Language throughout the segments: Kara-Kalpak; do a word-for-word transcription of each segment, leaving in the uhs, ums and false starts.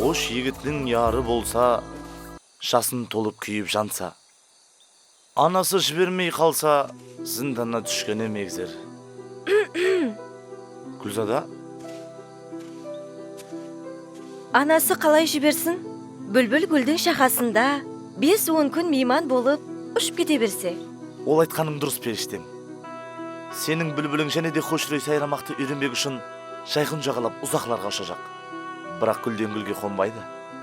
Xosh yigittiń yarı bolsa, jasın tolıp kúyip jansa. Anası jibermey qalsa, zindana túshkeni megzer. Gúlzada? Anası qalay jibersin? Búlbil gúldiń shaxasında bes-on kún miyman bolıp, ushıp kete berse. Ol aytqanıń durıs, perishtem. Seniń búlbiliń jáne de xosh úray sayramaqtı úyrenbek ushın jayqın jaǵalap uzaqlarǵa ushajaq. Biraq gúlden gúlge qonbaydı.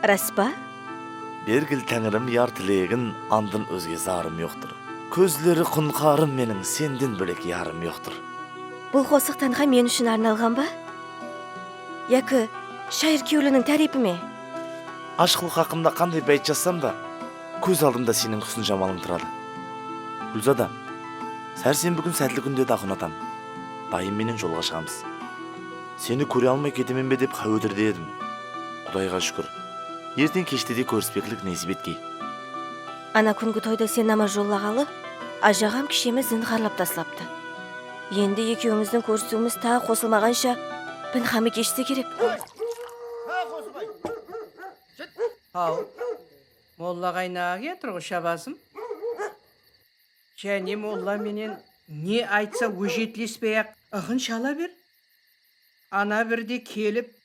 Ras pa? Bergil, Táńirim, yar tilegin, andan ózge zarım joqtır. Kózleri qunqarım meniń, senden bólek yarım joqtır. Bul qosıq tanxa men ushın arnalǵan ba? Yaki shayır kewliniń táriypi me? Ashıqlıq haqqında qanday báyit jazsam da, kóz aldımda seniń húsn-jamalıń turadı. Gúlzada, sársenbi kún sátli kún, dedi Aqın atam. Dayım menen jolǵa shıǵamız. Seni kóre almay ketemen be dep qáwetirde edim. Qudayǵa shúkir, erteń keshte de kórispeklik nesip etkey. Ana kúngi toyda sen nama jollaǵalı, ájaǵam kishemi zinxarlap taslaptı. Endi ekewińizdiń kórisiwimiz taǵı qosılmaǵansha pinxamı keshse kerek. Haw, molla qaynaǵa keltir ǵo, shabazım. Jáne molla menen ne aytsa ójetlespey-aq, ıǵın shala ber. Ana birde kelip,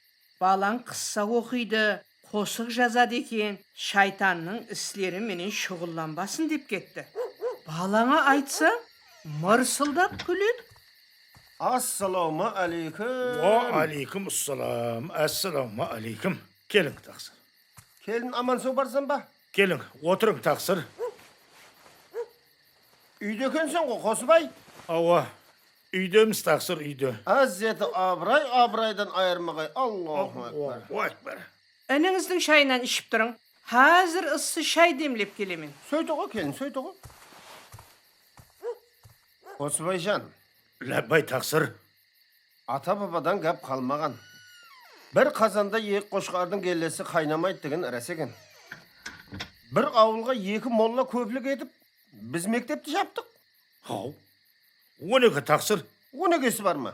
balań qıssa oqıydı, qosıq jazadı eken, shaytannıń isleri menen shuǵıllanbasın dep ketti. Balańa aytsań, mırsıldap kúledi. Assalawma áleykum. Wa áleykum assalam. Assalawma áleykum. Keliń, taqsır. Kelin, aman-saw barsań ba? Keliń, otırıń, taqsır. Úyde ekenseń ǵo, Qosıbay? Awa, úydemiz, taqsır, úyde. Ázzeti abıray abıraydan ayırmaǵay. Allahu akbar. Allahu akbar. Inińizdiń shayınan iship turıń. Házir ıssı shay demlep kelemen. Sóyte ǵo, kelin, sóyte ǵo. Qosıbayjan. Lábbay, taqsır. Ata-babadan gáp qalmaǵan. Bir qazanda eki qoshqardıń gellesi qaynamaydı degen ras eken. Bir awılǵa eki molla kóplik etip, biz mektepti japtıq. Haw, o nege, taqsır? O negesi bar ma?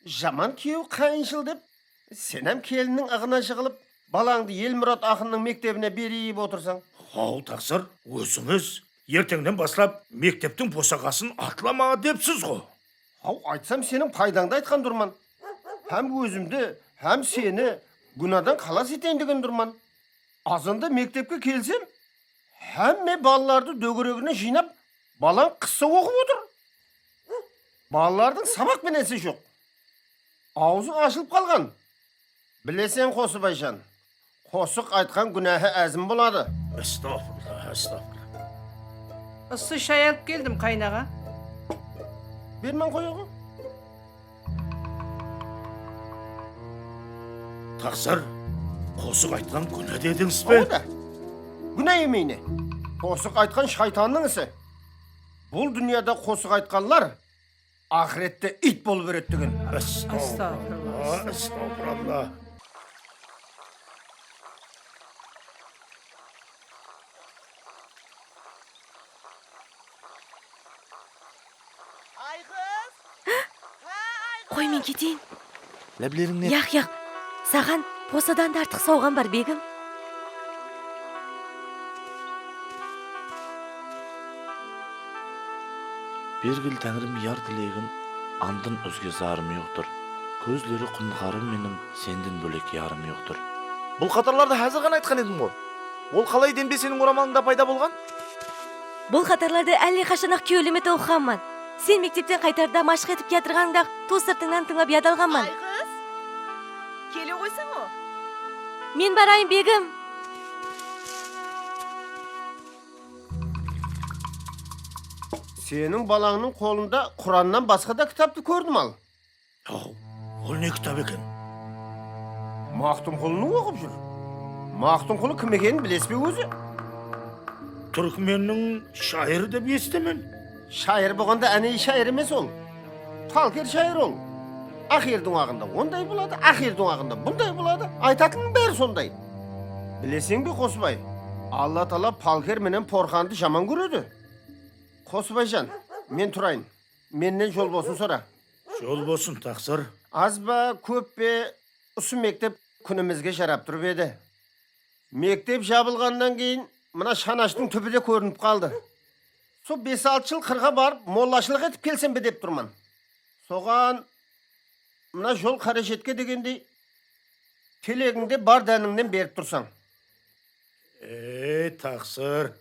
Jaman kúyew qayınshıl dep, sen hám kelinniń ıǵına jıǵılıp, balańdı Elmurat aqınnıń mektebine berip otırsań. Haw, taqsır, ózińiz erteńnen baslap mekteptiń bosaqasın atlama depsiz ǵo. Haw, aytsam, seniń paydańdı aytqan durman. Hám ózimdi, hám seni gúnadan xalas eteyin degen durman. Azanda mektepke kelsem, hámme balalardı dógeregine jıynap, balań qıssa oqıp otır. Balalardıń sabaq penen isi joq. Awzı ashılıp qalǵan. Bileseń, Qosıbayjan, qosıq aytqan gúnahı ázim boladı. Astagfirullah, astagfirullah. Issı shay alıp keldim, qaynaǵa. Berman qoyaǵo. Taqsır, qosıq aytqan gúna dedińiz be? Awa da. Gúna emey ne? Qosıq aytqan shaytannıń isi. Bul dúnyada qosıq aytqanlar aqırette iyt bolıp beredi degen. Astagfirullah, astagfirullah. Ayqız! Qoy, men keteyin. Láblerińnen. Yaq, yaq. Saǵan posadan da artıq sawǵam bar, begim. Bergil, Táńirim, yar tilegin, andan ózge zarım joqtır. Kózleri qunqarım meniń, senden bólek yarım joqtır. Bul qatarlardı házir ǵana aytqan edim ǵo. Ol qalay demde seniń oramalıńda payda bolǵan? Bul qatarlardı álle qashan-aq kewlime toqıǵanman. Sen mektepten qaytarda mashıq etip kiyatırǵanıńda-aq tul sırtıńnan tıńlap yad alǵanman. Ayqız, kele ǵoysań-aw. Men barayın, begim. Seniń balańnıń qolında Qurannan basqa da kitaptı kórdim al. Haw, ol ne kitap eken? Maqtumqulıń oqıp júr. Maqtumqulı kim ekenin bilesiz be ózi? Túrkmenniń shayırı dep esitemen. Shayır bolǵanda, áne, shayır emes ol. Palker shayır ol. Aq eldiń aǵında onday boladı, aq eldiń aǵında bunday boladı. Aytatınıń bári sonday. Bileseń be, Qosıbay, Alla taala Palker menen Porxandı jaman kóredi. Qosıbayjan, men turayın. Mennen jol bolsın sora. Jol bolsın, taqsır. Az ba, kóp pe, usı mektep kúnimizge jarap turıp edi. Mektep jabılǵannan keyin mına shanashtıń túbi de kórinip qaldı. Sol bes-altı jıl qırǵa barıp, mollashılıq etip kelsem be dep turman. Soǵan mına jol qárejetke degendey, telegińde bar dánińnen berip tursań. Ey, taqsır.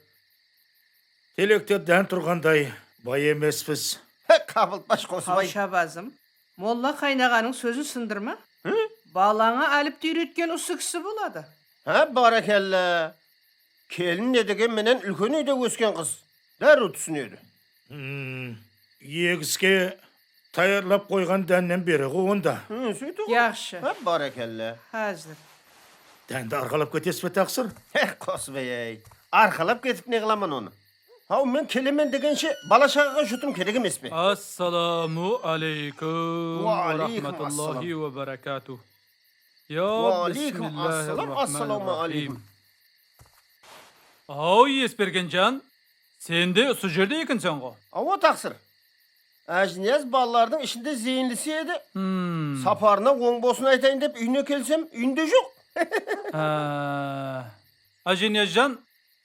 Telekte dán turǵanday bay emespiz. He, qabıltpash Qosıbay. Haw, Shabazım, molla qaynaǵanıń sózin sındırma. Hı? Balańa álipti úyretken usı kisi boladı. Ha, bárekella. Kelin Edege menen úlken úyde ósken qız. Dárriw túsinedi. Hmm, egiske tayarlap qoyǵan dánnen bere ǵo onda. Hı, sóyte ǵo. Yaqshı. Ha, bárekella. Házir. Dándi arqalap ketesiz be, taqsır? He, Qosıbay-áy. Arqalap ketip ne qılaman onı? Haw, men kelemen degenshe bala-shaǵaǵa jutım kerek emes pe? Assalamu aleykum wa rahmatullahi wa barakatuh. Wa aleykum assalam, assalamu aleykum. Aw, Esbergenjan, sen de usı jerde ekenseń ǵo. Awa, taqsır. Ájiniyaz balalardıń ishinde zeyinlisi edi. Hmm. Saparına oń bolsın aytayın dep úyine kelsem, úyinde joq. Á, Ájiniyazjan,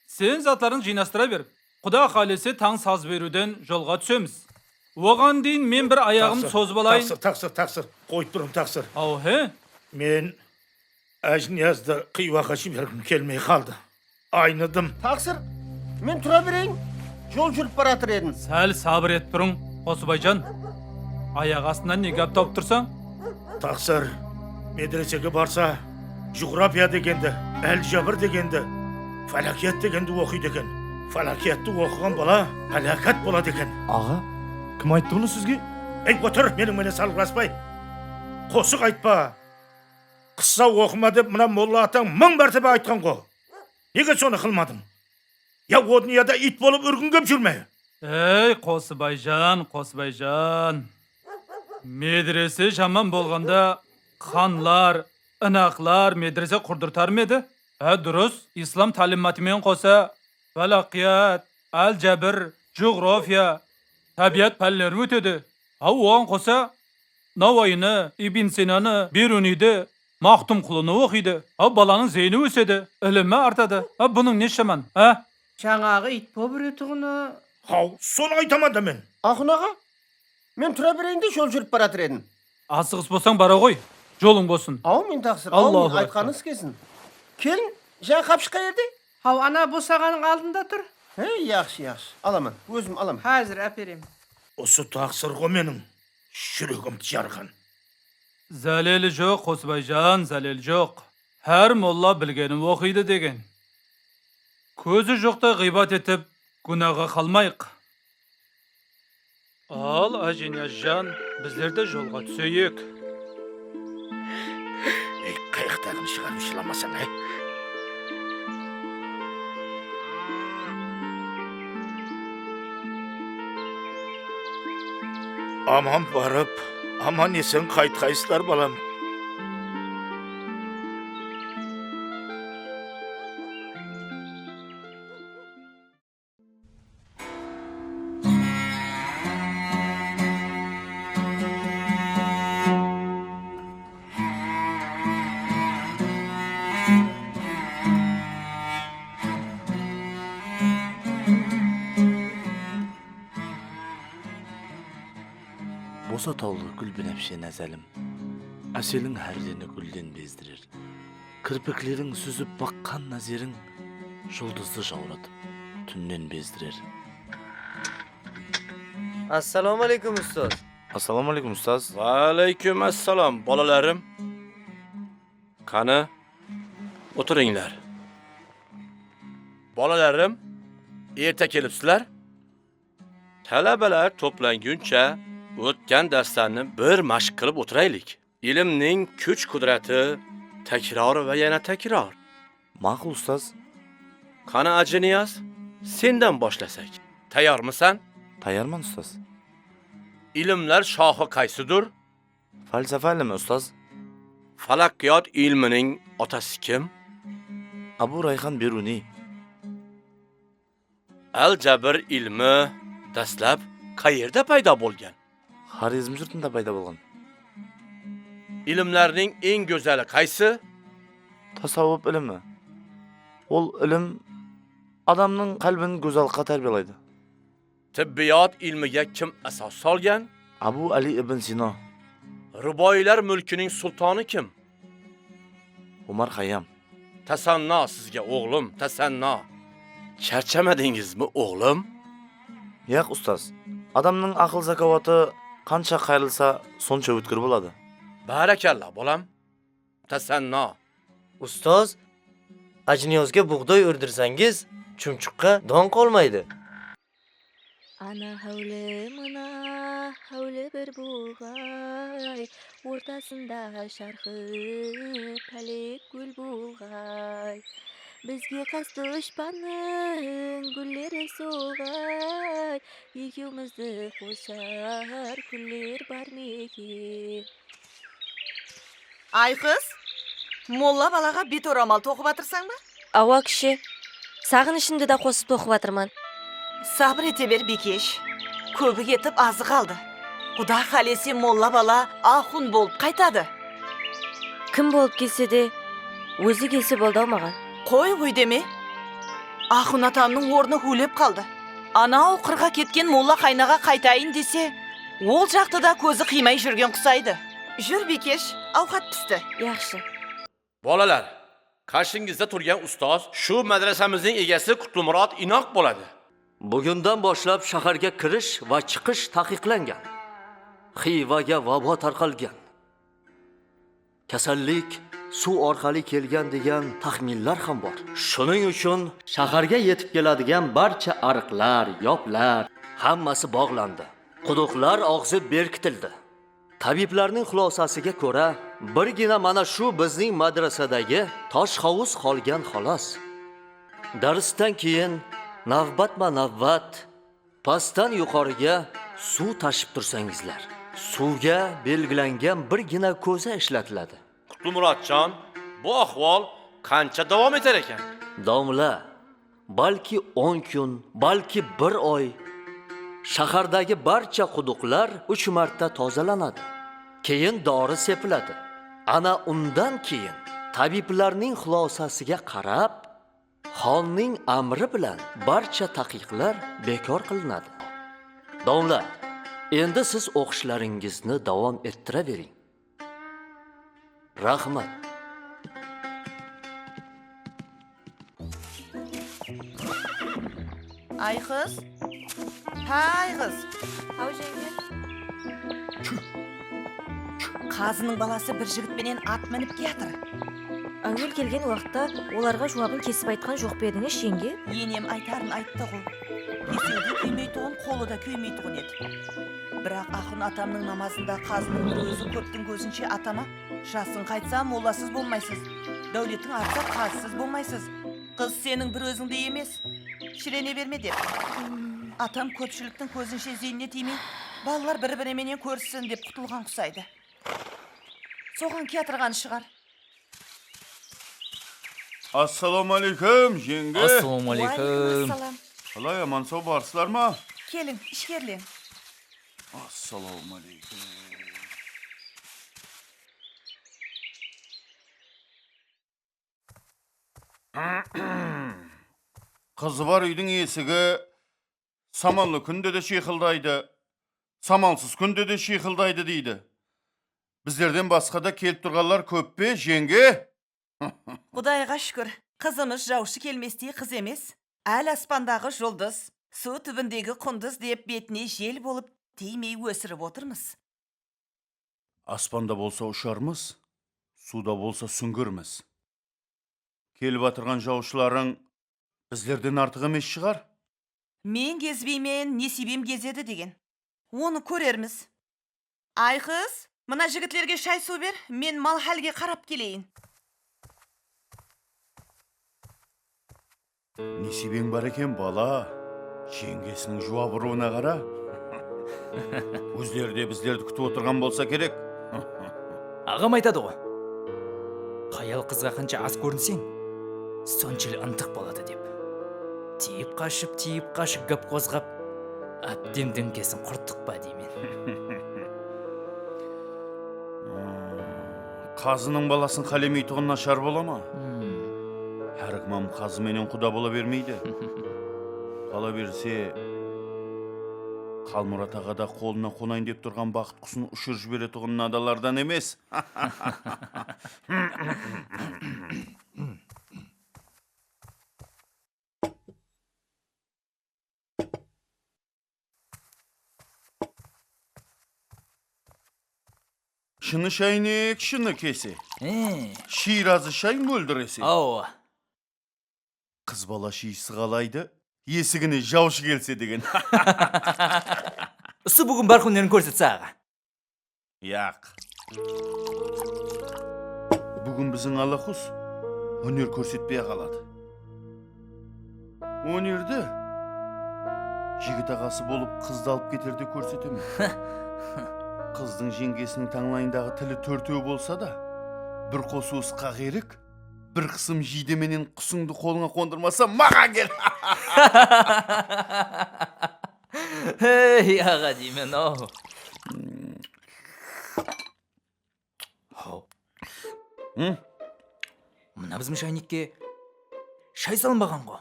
sen zatlarıńdı jıynastıra ber. Quda qálese, tań saz beriwden jolǵa túsemiz. Oǵan deyin men bir ayaǵımdı sozıp alayın. Taqsır, taqsır, taqsır. Qoyıp turıń, taqsır. Aw, he? Men Ájiniyazdı Xiywaǵa jibergim kelmey qaldı. Aynıdım. Taqsır, men tura bereyin, jol júrip baratır edim. Sál sabır etip turıń, Qosıbayjan. Ayaq astınan ne gáp tawıp tursań? Taqsır, medresege barsa, juǵrafiya degendi, áljabr degendi, fálakiyat degendi oqıydı eken. Fálakiyattı oqıǵan bala pálákat boladı eken. Aǵa, kim ayttı bunı sizge? Ey, otır, meniń menen salıqlaspay. Qosıq aytpa. Qıssa oqıma dep mına molla atań mıń mártebe aytqan ǵo. Nege sonı qılmadıń? Ya o dúnyada iyt bolıp úrgingep júrme? Ey, Qosıbayjan, Qosıbayjan. Medrese jaman bolǵanda xanlar, ınaqlar medrese qurdırtar ma edi? Há, durıs, islam tálimatı menen qosa, fálaqiyat, áljabr, juǵrofiya, tábiyat pánlerin ótedi. Há, oǵan qosa, Nawayını, Ibn Sinanı, Beruniydi, Maxtumqulını oqıydı. Há, balanıń zeyni ósedi, ilimi artadı. Há, bunıń nesi jaman, há? Jańaǵı iyt bolıp úretuǵını. Haw, sonı aytaman da men. Axun aǵa, men tura bereyin de, jol júrip baratır edim. Asıǵıs bolsań bara ǵoy, jolıń bolsın. Awmin, taqsır, awmin, aytqanıńız kelsin. Kelin, jańa qapshıq qayerde? Haw, ana bosaǵanıń aldında tur. He, yaqshı, yaqshı, alaman, ózim alaman. Házir áperemen. Usı taqsır ǵo meniń júregimdi jarǵan. Záleli joq, Qosıbayjan, záleli joq. Hár molla bilgenin oqıydı degen. Kózi joqta ǵıybat etip, gúnaǵa qalmayıq. Al, Ájiniyazjan, bizler de jolǵa túseyik. Ey, qayıqtaǵını shıǵarıp shılamasań, áy. Aman barıp, aman-esen qaytqaysızlar, balam. Bosa tawlı gúl binafshe názalim, áseliń hár deni gúlden bezdirer. Kirpikleriń súzip baqqan názeriń juldızdı jawratıp, túnnen bezdirer. Assalawma aleykum, ustaz. Assalawma aleykum, ustaz. Wa aleykum assalam, balalarım. Qani, otırıńlar. Balalarım, erte kelipsizler. Talabalar toplangunicha ótken darslarni bir mashq qilib o'tiraylik. Ilmning kuch-qudrati takror va yana takror. Ma'qul, ustaz. Qani, Ajiniyoz, sendan boshlasak. Tayyormisan? Tayyorman, ustaz. Ilmlar shohi qaysidur? Falsafa ilmi, ustaz. Falaqiyot ilmining otasi kim? Abu Rayhon Beruniy. Al-jabr ilmi dastlab qayerda paydo bo'lgan? Xorezm yurtida paydo bo'lgan. Ilmlarning eng go'zali qaysi? Tasawwuf ilimi. Ol ilim adamnıń qálbin gózallıqqa tárbiyalaydı. Tibbiyot ilmiga kim asos solgan? Abu Ali ibn Sino. Ruboiylar mulkining sultoni kim? Umar Xayyam. Tasanno sizga, o'g'lim, tasanno. Charchamadingizmi, o'g'lim? Yaq, ustaz. Adamnıń aqıl zakovati qansha qayrilsa, sonsha ótkir boladı. Barakalla, bolam. Tasanno. Ustaz, ajiniyozga bug'doy o'rdirsangiz, chumchuqqa don qolmaydi. Ana hávli, mına hávli bir buǵay, ortasında sharqı pálek gúl bulǵay. Bizge qas dushpannıń gúlleri soǵay, ekewmizdi qosar kúnler bar meken? Ay qız, molla balaǵa bet oramal toqıp atırsań ba? Awa, kishi. Saǵınıshımdı da qosıp toqıp atırman. Sabır ete ber, Bikesh. Kóbi ketip, azı qaldı. Quda qálese, molla bala axun bolıp qaytadı. Kim bolıp kelse de, ózi kelse boldı-aw maǵan. Qoy ǵoy deme. Axun atamnıń ornı húwlep qaldı. Anaw qırǵa ketken molla qaynaǵa qaytayın dese, ol jaqtı da kózi qıymay júrgen qusaydı. Júr, Bikesh, awqat pisti. Yaqshı. Bolalar, qarshıńızda turgan ustoz shu madrasamizning egasi Qutlimurat Inoq bo'ladi. Bugundan boshlab shaharga kirish va chiqish taqiqlangan. Xivaga vabo tarqalgan. Kasallik suv orqali kelgan degan taxminlar ham bor. Shuning uchun shaharga yetib keladigan barcha ariqlar, yoplar, hammasi bog'landi. Quduqlar og'zi berkitildi. Tabiblarning xulosasiga ko'ra, birgina mana shu bizning madrasadagi tosh hovuz qolgan xolos. Darsdan keyin navbatma-navbat pastdan yuqoriga suv tashib tursangizlar. Suvga belgilangan birgina ko'za ishlatiladi. Qutlimuratjon, bu ahvol qancha davom etar ekan? Domla, balki o'n kun, balki bir oy. Shahardagi barcha quduqlar uch marta tozalanadi. Keyin dori sepiladi. Ana undan keyin tabiblarning xulosasiga qarab, xonning amri bilan barcha taqiqlar bekor qilinadi. Domla, endi siz o'qishlaringizni davom ettiravering. Raxmat. Ay qız. Hay qız. Haw, jenge. Qazınıń balası bir jigit penen at minip kiyatır. Áwel kelgen waqıtta olarǵa juwabın kesip aytqan joq pa edińiz, jenge? Enem aytarın ayttı ǵo. Kesew de kúymeytuǵın, qolı da kúymeytuǵın edi. Biraq Axun atamnıń namazında qazınıń bir ózi kóptiń kózinshe atama, "Jasıń qaytsa, mollasız bolmaysız, dáwletiń artsa, qazısız bolmaysız. Qız seniń bir ózińdey emes, shirene berme", dep. Atam kópshiliktiń kózinshe zeynine tiymey, balalar bir-biri menen kórissin dep qutılǵan qusaydı. Soǵan kiyatırǵanı shıǵar. Assalawma aleykum, jeńge. Assalawma aleykum. Wa aleykum assalam. Qalay, aman-saw barsızlar ma? Keliń, ishkerleń. Assalawma aleykum. Qızı bar úydiń esigi samallı kúnde de shıyqıldaydı, samalsız kúnde de shıyqıldaydı deydi. Bizlerden basqa da kelip turǵanlar kóp pe, jeńge? Qudayǵa shúkir, qızımız jawshı kelmestey qız emes. Ál aspandaǵı juldız, suw túbindegi qundız dep betine jel bolıp tiymey ósirip otırmız. Aspanda bolsa usharmız, suwda bolsa súńgirmiz. Kelip atırǵan jawshılarıń bizlerden artıq emes shıǵar? Men gezbeymen, nesiybem gezedi degen. Onı kórermiz. Ay qız, mına jigitlerge shay-suw ber, men mal hálge qarap keleyin. Nesiybeń bar eken, bala. Jeńgesiniń juwabırıwına qara. Ózleri de bizlerdi kútip otırǵan bolsa kerek. Aǵam aytadı ǵo, hayal qızǵa qansha as kórinseń, sonshali ıntıq boladı dep. Tiyip qashıp, tiyip qashıp gáp qozǵap, ábdem dińkesin qurıttıqpa deymen. Qazınıń balasın qálemeytuǵın nashar bola ma? Hmm. Hár kim hám qazı menen quda bola bermeydi. Qala berse, Qalmurat aǵa da qolına qonayın dep turǵan baxıt qusın ushırıp jiberetuǵın nadalardan emes. Shını shaynek, shını kese. E. Shiyrazı shay móldirese. Awa. Qız bala shiy sıǵalaydı, esigine jawshı kelse degen. Usı búgin bar húnerin kórsetse, aǵa. Yaq. Búgin biziń alaqus óner kórsetpey-aq aladı. Ónerdi jigit aǵası bolıp qızdı alıp keterde kórsetemen. Qızdıń jeńgesiniń tańlayındaǵı tili tórtew bolsa da, bir qosıw ısqaq erik, bir qısım jiyde menen qusıńdı qolıńa qondırmasam, maǵan kel! Hey, aǵa deymen-aw. Haw. Hı? Mına biziń shaynekke shay salınbaǵan-ǵo.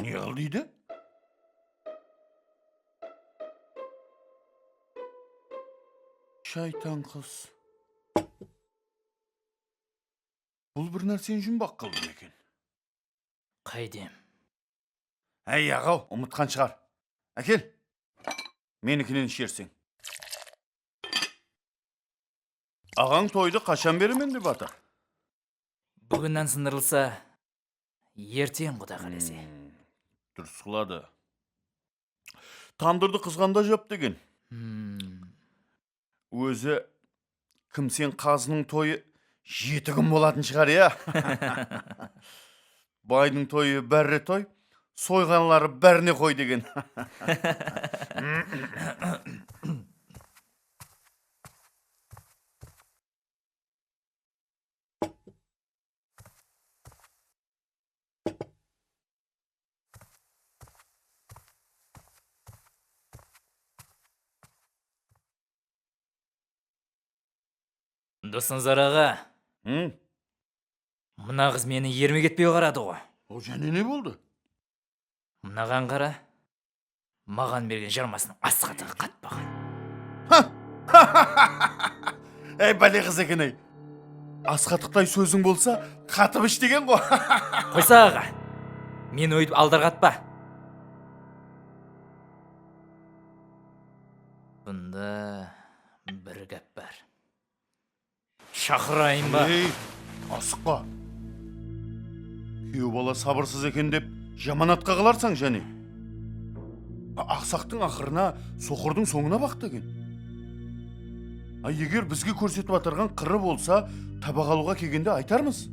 Ne qıl deydi? Shaytan qız. Bul bir nárseni jumbaq qıldı eken. Qáydem. Áy, aǵaw, umıtqan shıǵar. Ákel, menikinen isherseń. Aǵań toydı qashan beremen dep atır? Búgin nan sındırılsa, erteń quda qálese. Hmm, durıs qıladı. Tandırdı qızǵanda jap degen. Hmm. Ózi kim sen qazınıń toyı jeti kún bolatın shıǵar, ya? Baydıń toyı bárre toy, soyǵanları bárine qoy degen. Dosnazar aǵa. Hı? Mına qız meni ermek etpey qaradı ǵo. O, jáne ne boldı? Mınaǵan qara. Maǵan bergen jarmasınıń asqatıǵı qatpaǵan. Ha! Ey, bále qız eken-ey. Asqatıqtay sóziń bolsa, qatıp ish degen ǵo. Qoysa, aǵa. Meni óytip aldarǵatpa. Bunda bir gáp bar. Shaqırayın ba? Ey, asıqpa. Kúyew bala sabırsız eken dep, jamanatqa qılarsań jáne. A-, aqsaqtıń aqırına soqırdıń sońına baq degen. A, eger bizge kórsetip atırǵan qırı bolsa, tabaq alıwǵa kelgende aytarmız.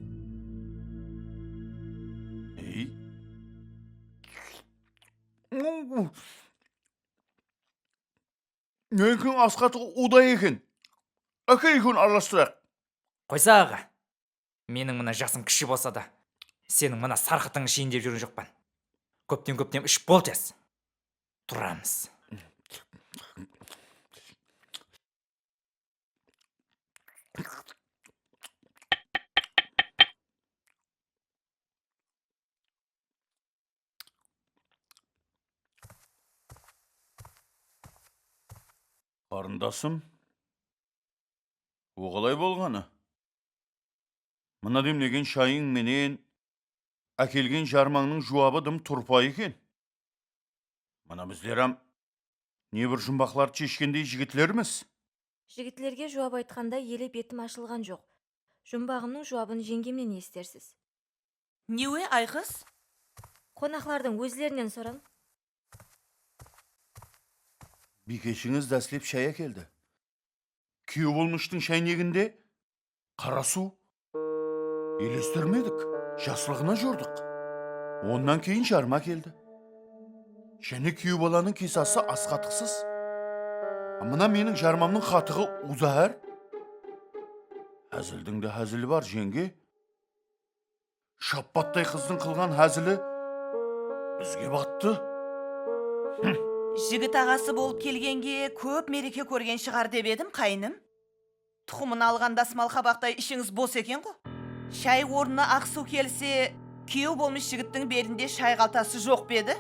Ey. Menikiń asqatıǵı uday eken. Áke, ekewin aralastırayıq. Qoysa, aǵa. Meniń mına jasım kishi bolsa da, seniń mına sarqıtıńdı isheyin dep júrgen joqpan. Kópten-kópten iship bol tez. Turamız. Qarındasım, o qalay bolǵanı? Mına demlegen shayıń menen ákelgen jarmańnıń juwabı dım turpay eken. Mına bizler-ám ne bir jumbaqlardı sheshkendey jigitlermiz. Jigitlerge juwap aytqanda ele betim ashılǵan joq. Jumbaǵımnıń juwabın jeńgemnen esitersiz. Newe, ayqız? Qonaqlardıń ózlerinen sorań. Biykeshińiz dáslep shay ákeldi. Kúyew bolmıshtıń sháyneginde qara suw. Elestirmedik, jaslıǵına jordıq. Onnan keyin jarma keldi. Jáne kúyew balanıń kesası asqatıqsız. Mına meniń jarmamnıń qatıǵı uzar. Házildiń de házili bar, jeńge. Shappattay qızdıń qılǵan házili bizge battı. Jigit aǵası bolıp kelgenge kóp mereke kórgen shıǵar dep edim, qáyinim. Tuqımın alǵan dasmal qabaqtay ishińiz bos eken ǵo. Shay ornına aq suw kelse, kúyew bolmısh jigittiń belinde shay qaltası joq pa edi?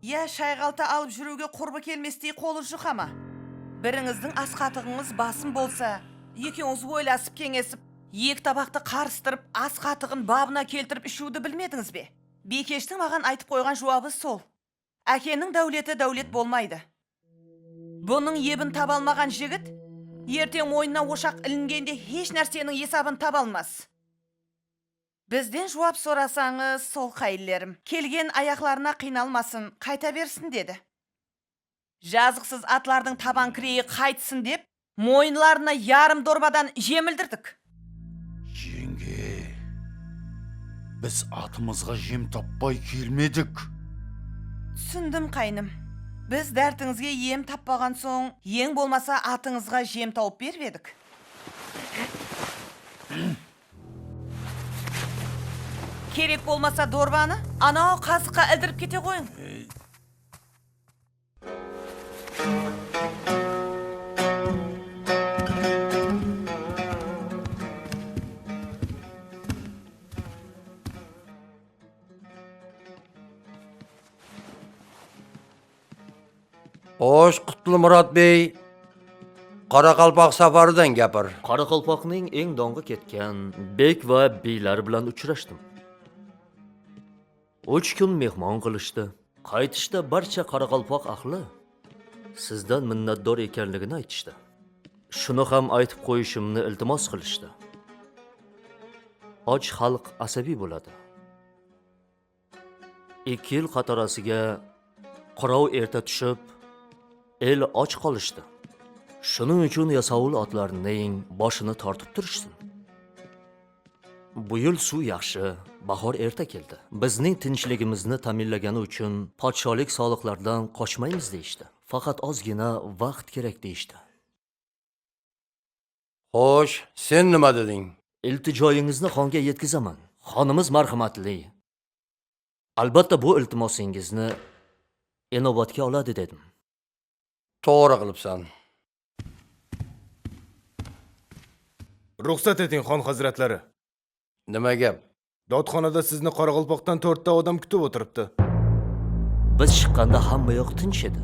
Ya shay qalta alıp júriwge qurbı kelmestey qolı juqa ma? Birińizdiń as qatıǵıńız basım bolsa, ekewińiz oylasıp keńesip, eki tabaqtı qarıstırıp, as qatıǵın babına keltirip ishiwdi bilmedińiz be? Biykeshtiń maǵan aytıp qoyǵan juwabı sol. Ákeniń dáwleti dáwlet bolmaydı. Bunıń ebin taba almaǵan jigit erteń moynına oshaq ilingende hesh nárseniń esabın taba almas. Bizden juwap sorasańız, solqayınlerim, kelgen ayaqlarına qıynalmasın, qayta bersin, dedi. Jazıqsız atlardıń taban kireyi qaytsın dep, moyınlarına yarım dorbadan jem ildirdik. Jeńge, biz atımızǵa jem tappay kelmedik. Túsindim, qáynim. Biz dártińizge em tappaǵan soń, eń bolmasa atıńızǵa jem tawıp berip edik. Kerek bolmasa dorbanı anaw qazıqqa ildirip kete qoyıń. Xosh, Qutlımurat bey, Qaraqalpaq safarıdan gapir. Qaraqalpaqnıń eń dońqı ketken bek va biyleri bilan uchrashdim. Úsh kún mehmon qilishdi. Qaytishda barcha qaraqalpoq ahli sizdan minnatdor ekanligini aytishdi. Shuni ham aytib qo'yishimni iltimos qilishdi. Och xalq asabiy bo'ladi. Ikki yil qatorasiga qirov erta tushib, el och qolishdi. Shuning uchun yasovul otlarning boshini tortib turishsin. Bu yil suv yaxshi, bahor erta keldi. Bizning tinchligimizni ta'minlagani uchun podsholik soliqlardan qochmaymiz deyishdi. Faqat ozgina vaqt kerak deyishdi. Xo'sh, sen nima deding? Iltijoyingizni xonga yetkazaman. Xonimiz marhamatli. Albatta, bu iltimosingizni inobatga oladi, dedim. To'g'ri qilibsan. Ruxsat eting, xon hazratlari. Nima gap? Dodxonada sizni Qoraqalpoqdan to'rtta odam kutib o'tiribdi. Biz chiqqanda hamma yoq tinch edi.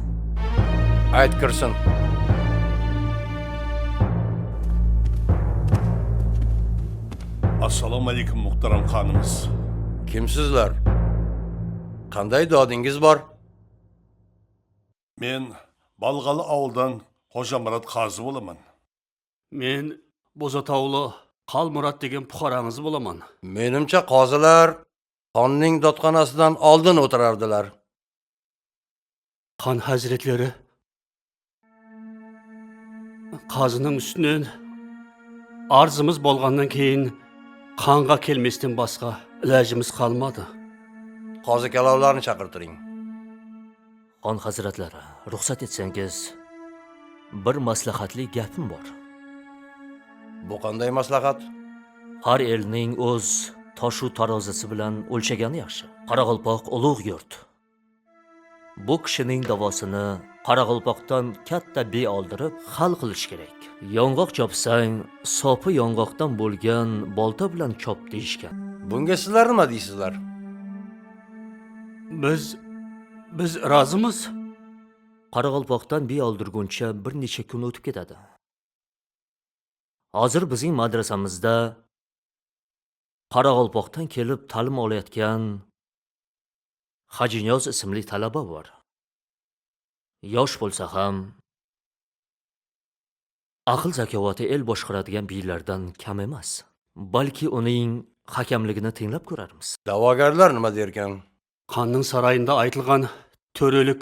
Ayt, kirsin. Assalomu alaykum, muhtaram xonimiz. Kimsizlar? Qanday dodingiz bor? Men Balǵalı awıldan Xojamurat qozi bolaman. Men Bozatawlı Qalmurat degen puqarańız bolaman. Menimcha, qozilar xonning dodxonasidan oldin o'tirardilar. Xon hazretleri, qoziniń ústinen arzımız bolǵannan keyin xonǵa kelmesten basqa ilajımız qalmadı. Qozi kalovlarni chaqirtiring. Xon hazratlari, ruxsat etsangiz, bir maslahatli gapim bor. Bu qanday maslahat? Har elning o'z toshu tarozisi bilan o'lchagani yaxshi. Qoraqalpoq ulug' yurt. Bu kishining da'vosini Qoraqalpoqdan katta biy oldirib, hal qilish kerak. Yong'oq chopsang, sopi yong'oqdan bo'lgan bolta bilan chop deyishgan. Bunga sizlar nima deysizlar? Biz, biz rozimiz. Qoraqalpoqdan biy oldirguncha bir necha kun o'tib ketadi. Hozir bizning madrasamizda Qoraqalpoqdan kelib ta'lim olayotgan Hajiniyoz ismli talaba bor. Yosh bo'lsa ham, aql zakovati el boshqaradigan biylardan kam emas. Balki uning hakamligini tinglab ko'rarmiz. Da'vogarlar nima derkan? Xonning saroyinda aytilgan to'relik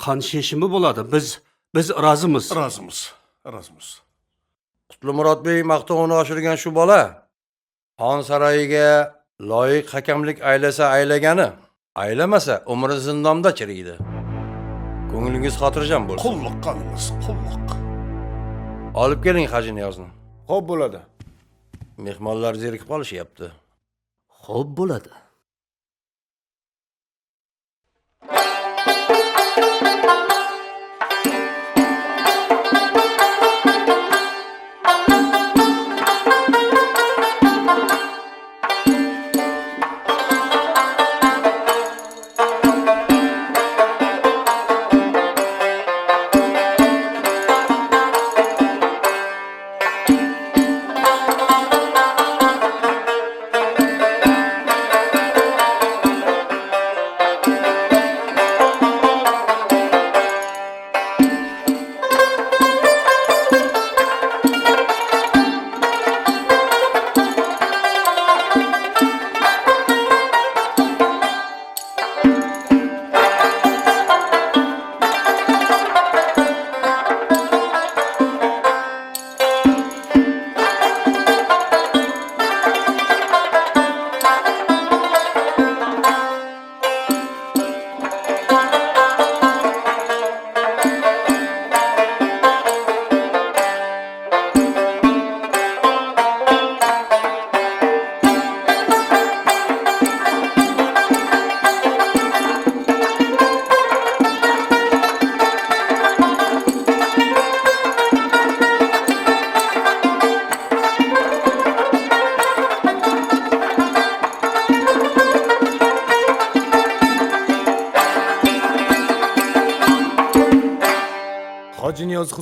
xon sheshimi bo'ladi. Biz, biz rozimiz. Rozimiz, rozimiz. Qutlimurat bey maqtovini oshirgan shu bola xon saroyiga loyiq hakamlik aylasa aylagani, aylamasa umri zindonda chiriydi. Ko'nglingiz xotirjam bo'lsin. Qulluq, xonimiz, qulluq. Olib keling Hajiniyozni. Xo'p, bo'ladi. Mehmonlar zerikib qolishyapti. Xo'p, bo'ladi.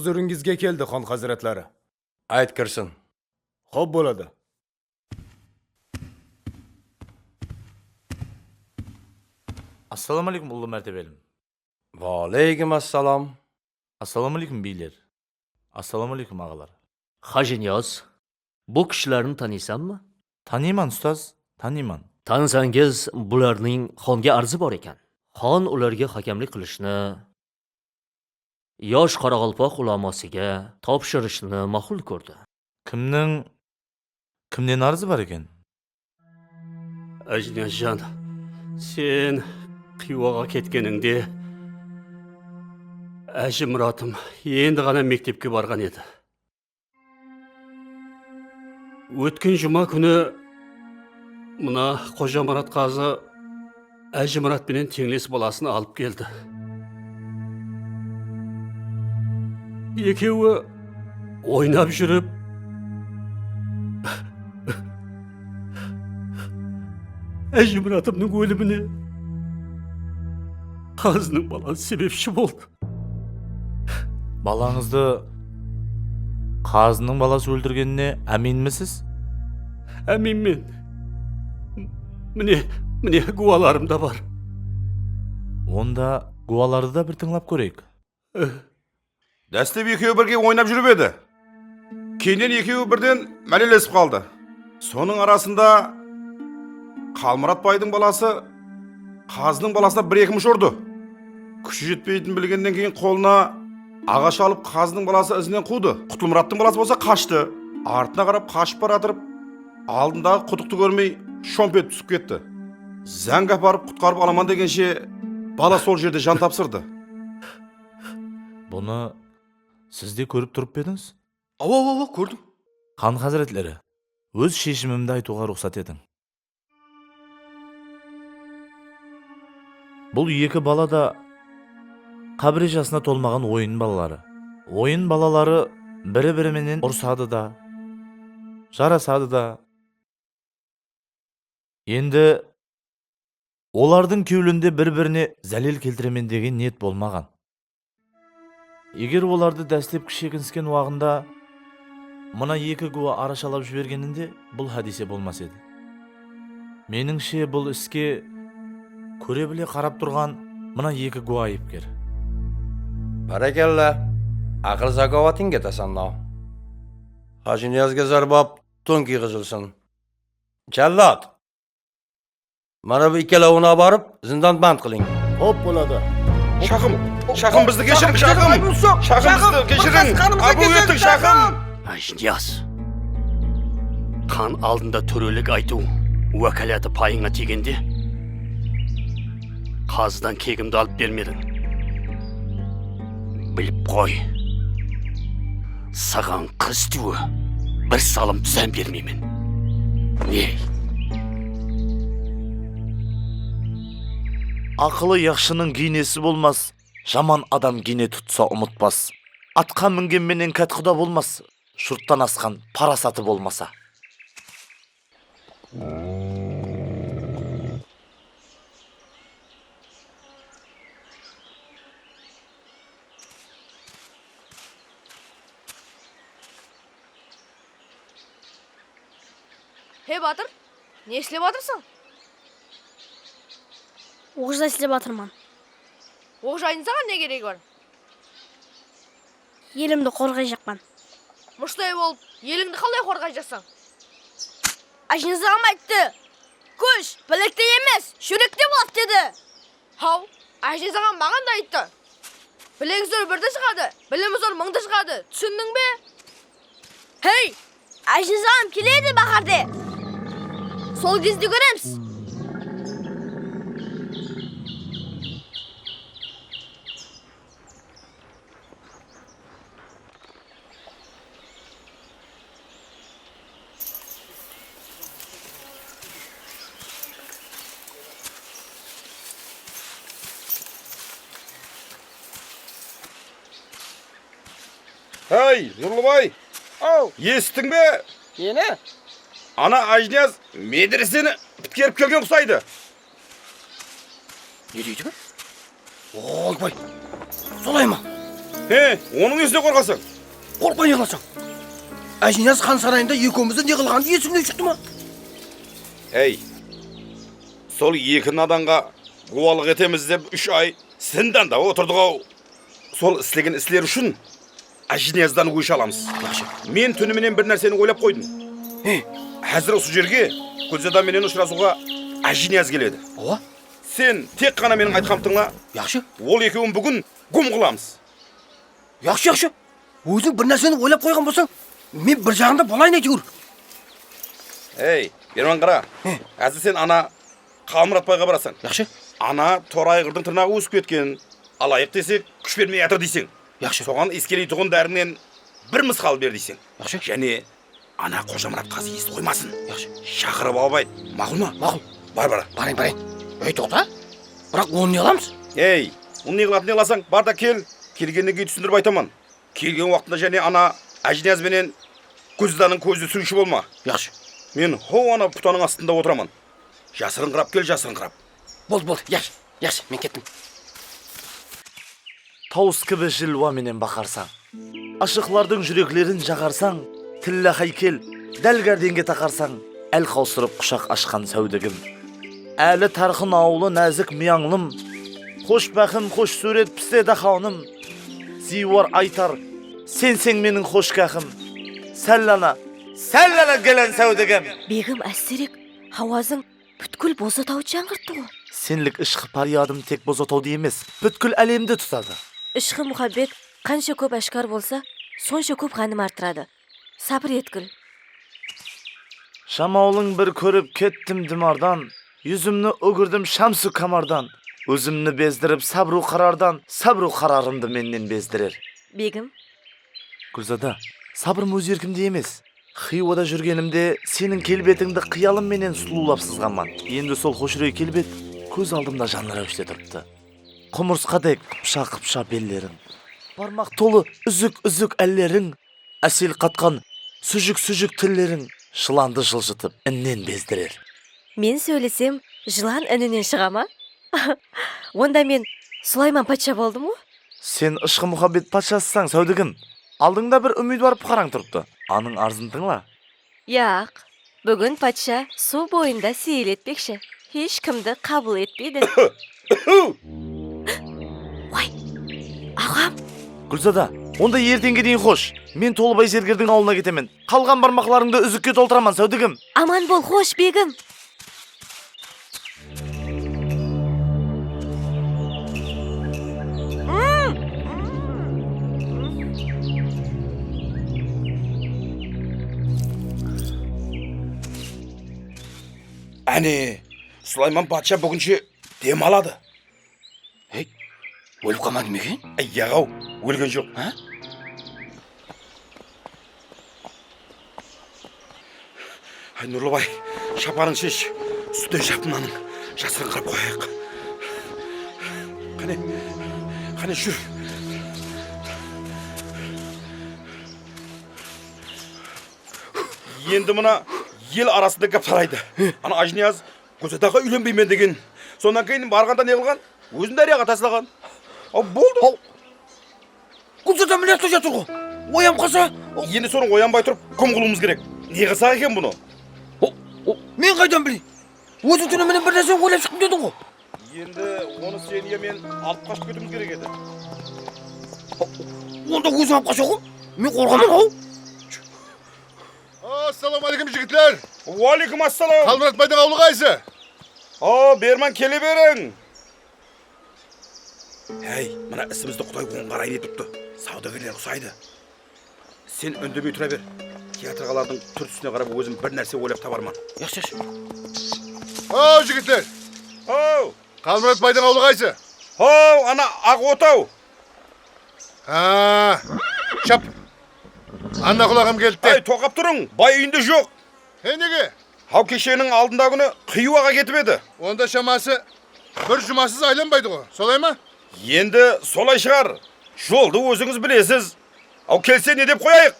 Huzurıńızǵa keldi, xon házretleri. Ayt, kirsin. Xob, boladı. Assalawma aleykum, ullı mártebelim. Wa aleykum assalam. Assalawma aleykum, biyler. Assalawma aleykum, aǵalar. Hajiniyoz, bu kishilarni taniysanmi? Taniyman, ustaz, taniyman. Tanisangiz, bularning xonga arzi bor ekan. Xon ularga hakamlik qilishni, yosh qoraqalpoq ulamosiga topshirishni ma'qul ko'rdi. Kimning, kimnen arzi bar eken? Ájiniyazjan, sen Xiywaǵa ketkenińde, Áji Muratım endi ǵana mektepke barǵan edi. Ótken juma kúni mına Xojamurat qazı Áji Murat penen teńles balasın alıp keldi. Ekewi oynap júrip, Áji Muratımnıń ólimine qazınıń balası sebepshi boldı. Balańızdı qazınıń balası óltirgenine áminmisiz? Áminmen. Mine, mine, gúwalarım da bar. Onda gúwalardı da bir tıńlap kóreyik. Dáslep ekewi birge oynap júrip edi. Keyninen ekewi birden málelesip qaldı. Sonıń arasında Qalmurat baydıń balası qazınıń balasına bir-eki mush urdı. Kúshi jetpeytin bilgennen keyin qolına aǵash alıp qazınıń balası izinen quwdı. Qutlımurattıń balası bolsa qashtı. Artına qarap qashıp baratırıp, aldındaǵı qudıqtı kórmey shomp etip túsip ketti. Záń aparıp qutqarıp alaman degenshe bala sol jerde jan tapsırdı. Bunı siz de kórip turıp pa edińiz? Awa, awa, awa, kórdim. Xan házretleri, óz sheshimimdi aytıwǵa ruxsat etiń. Bul eki bala da qábire jasına tolmaǵan oyın balaları. Oyın balaları biri-biri menen urısadı da, jarasadı da. Endi olardıń kewlinde bir-birine zálel keltiremen degen niyet bolmaǵan. Eger olardı dáslepki shekinisken waǵında mına eki gúwa arashalap jibergeninde bul hádiyse bolmas edi. Menińshe, bul iske kóre bile qarap turǵan mına eki gúwa ayıpker. Bárekella, aqıl zakovatıńga tasanno. Hajiniyazge zarbap toń kiyǵi jılsın. Jallod! Mana bu ikkalawına barıp, zindan band qılıń. Xop, boladı. Shaxım, shaxım, bizdi keshiriń, shaxım! Shaxım, bizdi keshiriń! Apuw etiń, shaxım! Ájiniyaz, xan aldında tórelik aytıw wákalatı payıńa tiygende, qazıdan kegimdi alıp bermediń. Bilip qoy, saǵan qız túwe bir salım dúzán bermeymen. Ney? Aqılı yaqshınıń giynesi bolmas, jaman adam giyne tutsa umıtpas. Atqa mingen menen kátquda bolmas, jurttan asqan parasatı bolmasa. Hey, batır, ne islep atırsań? Oqjay islep atırman. Oqjaydıń saǵan ne keregi bar? Elimdi qorǵayjaqpan. Mushtay bolıp, elińdi qalay qorǵayjaqsań? Ájiniyaz aǵam ayttı. Kúsh bilekte emes, júrekte boladı dedi. Haw, Ájiniyaz aǵam maǵan da ayttı. Bilegi zor birde shıǵadı, bilimi zor mıńda shıǵadı. Túsindiń be? Hey, Ájiniyaz aǵam keledi báhárde. Sol gezde kóremiz. Hey, Nurlıbay! Aw! Esittiń be? Neni? Ana Ájiniyaz medreseni pitkerip kelgen qusaydı. Ne deydi? Oybay, solay ma? He, onıń nesine qorqasań? Qorqpay ne qılasań? Ájiniyaz xan sarayında ekewimizdi ne qılǵanı esińnen shıqtı ma? Ey, sol eki nadanǵa gúwalıq etemiz dep úsh ay zindanda otırdıq-aw. Sol islegen isleri ushın Ájiniyazdan ósh alamız. Yaqshı. Men túni menen bir nárseni oylap qoydım. He. Házir usı jerge Gúlzada menen ushırasıwǵa Ájiniyaz keledi. Awa. Sen tek ǵana meniń aytqanımdı tıńla. Yaqshı. Ol ekewin búgin gúm qılamız. Yaqshı, yaqshı. Óziń bir nárseni oylap qoyǵan bolsań, men bir jaǵında bolayın áytewir. Ey, Berman, qara. He. Házir sen ana Qalmurat bayǵa barasań. Yaqshı. Ana tor ayǵırdıń tırnaǵı ósip ketken, alayıq desek, kúsh bermey atır deyseń. Yaqshı. Soǵan iskeleytuǵın dárińnen bir mısqal ber deyseń. Yaqshı. Jáne ana Xojamurat qazi esitip qoymasın. Yaqshı. Shaqırıp alıp ayt. Maqul ma? Maqul. Bar, bar. Barayın, barayın. Ey, toqta. Biraq onı ne qılamız? Ey, onı ne qılatın ne qılasań, bar da kel. Kelgennen keyin túsindirip aytaman. Kelgen waqtında jáne ana Ájiniyaz benen Gúlzadanıń kózine súriwshi bolma. Yaqshı. Men how ana putanıń astında otıraman. Jasırıńqırap kel, jasırıńqırap. Boldı, boldı, yaqshı, yaqshı, men kettim. Tawıs kibi jilwa menen baqarsań, ashıqlardıń júreklerin jaǵarsań, tilla háykel, dál gárdenge taqarsań, el qawsırıp qushaq ashqan sáwdigim. Áli Tarqın awılı názik miyańlım, xosh páxim, xosh súwret pisledi xanım. Ziywar aytar, senseń meniń xoshkáxim. Sállana, sállana, gelen sáwdigim. Begim, ásterek, hawazıń pútkil Bozataw jańǵırttı-ǵo. Senlik ishqı paryadım tek Bozatawdı emes, pútkil álemdi tutadı. Ishqı muhabbet qansha kóp áshkar bolsa, sonsha kóp ǵánim artıradı. Sabır etgil. Shamawlıń bir kórip kettim dimardan, yúzimni úgirdim shamsu kamardan. Ózimni bezdirip sabru qarardan, sabru qararımdı mennen bezdirer. Begim. Gúlzada, sabırım óz erkimde emes. Xıywada júrgenimde seniń kelbetińdi qıyalım menen sulıwlap sızǵanman. Endi sol xoshrey kelbet kóz aldımda jandırawishte turıptı. Qumırsqadek qıpsha-qıpsha belleriń, barmaq tolı úzik-úzik álleriń, ásel qatqan sújik-sújik tilleriń jılandı jıljıtıp, inen bezdirer. Men sóylesem, jılan ininen shıǵa ma? Onda men Sulayman patsha boldım ǵo? Sen ıshqı-muhabbet patshasısań, sáwdigim. Aldıńda bir úmidwar puqarań turıptı. Anıń arzın tıńla. Yaq, búgin patsha suw boyında seyil etpekshi. Hesh kimdi qabıl etpeydi. Way, aǵam! Gúlzada, onda erteńge deyin xosh. Men Tolıbay zergerdiń awılına ketemen. Qalǵan barmaqlarıńdı úzikke toltıraman, sáwdigim. Aman bol, xosh, begim. Áne, Sulayman patsha búginshe dem aladı. Hey, ólip qalmadı ma eken? Ay, yaǵ-aw, ólgen joq. Ha? Ay, Nurlıbay, shapanıń shesh, ústinen jap mınanıń, jasırıńqırap qoyayıq. Qáne, qáne, júr. Endi mına el arasında gáp taraydı. Ana Ájiniyaz Gúlzadaǵa úylenbeymen degen. Sonnan keyin barǵanda ne qılǵan? Ózin dáryaǵa taslaǵan. Al, boldı. Al. Gúlzada mine jaqta jatır ǵo. Oyanıp qalsa. Endi sonı oyanbay turıp gúm qılıwımız kerek. Ne qılsaq eken bunı? O, o, men qaydan bileyin? Óziń túni menen bir nárse oylap shıqtım dediń ǵo. Endi onı sen ya men alıp qashıp ketiwimiz kerek edi. Onda ózi alıp qasha ǵo. Men qorqaman-aw. Assalawma áleykum, jigitler! Wa aleykum assalam! Qalmurat baydıń awılı qaysı? O, berman, kele beriń! Hey, mına isimizdi Quday oń qarayın etipti. Sawdagerler usaydı. Sen úndemey tura ber. Teatrǵalardıń túr-túsine qarap ózim bir nárse oylap tabarman. Yaqshı, yaqshı. O, jigitler! O! Qalmurat baydıń awılı qaysı? Ho, ana Aq otaw. Ha, shap. Anna qulaǵım keldi de. Ay, toqtap turıń, bay úyinde joq. He, nege? Haw, kesheniń aldında kúni Xiywaǵa ketip edi. Onda shaması bir jumasız aylanbaydı ǵo, solay ma? Endi solay shıǵar. Joldı ózińiz bilesiz. Aw, kelse ne dep qoyayıq?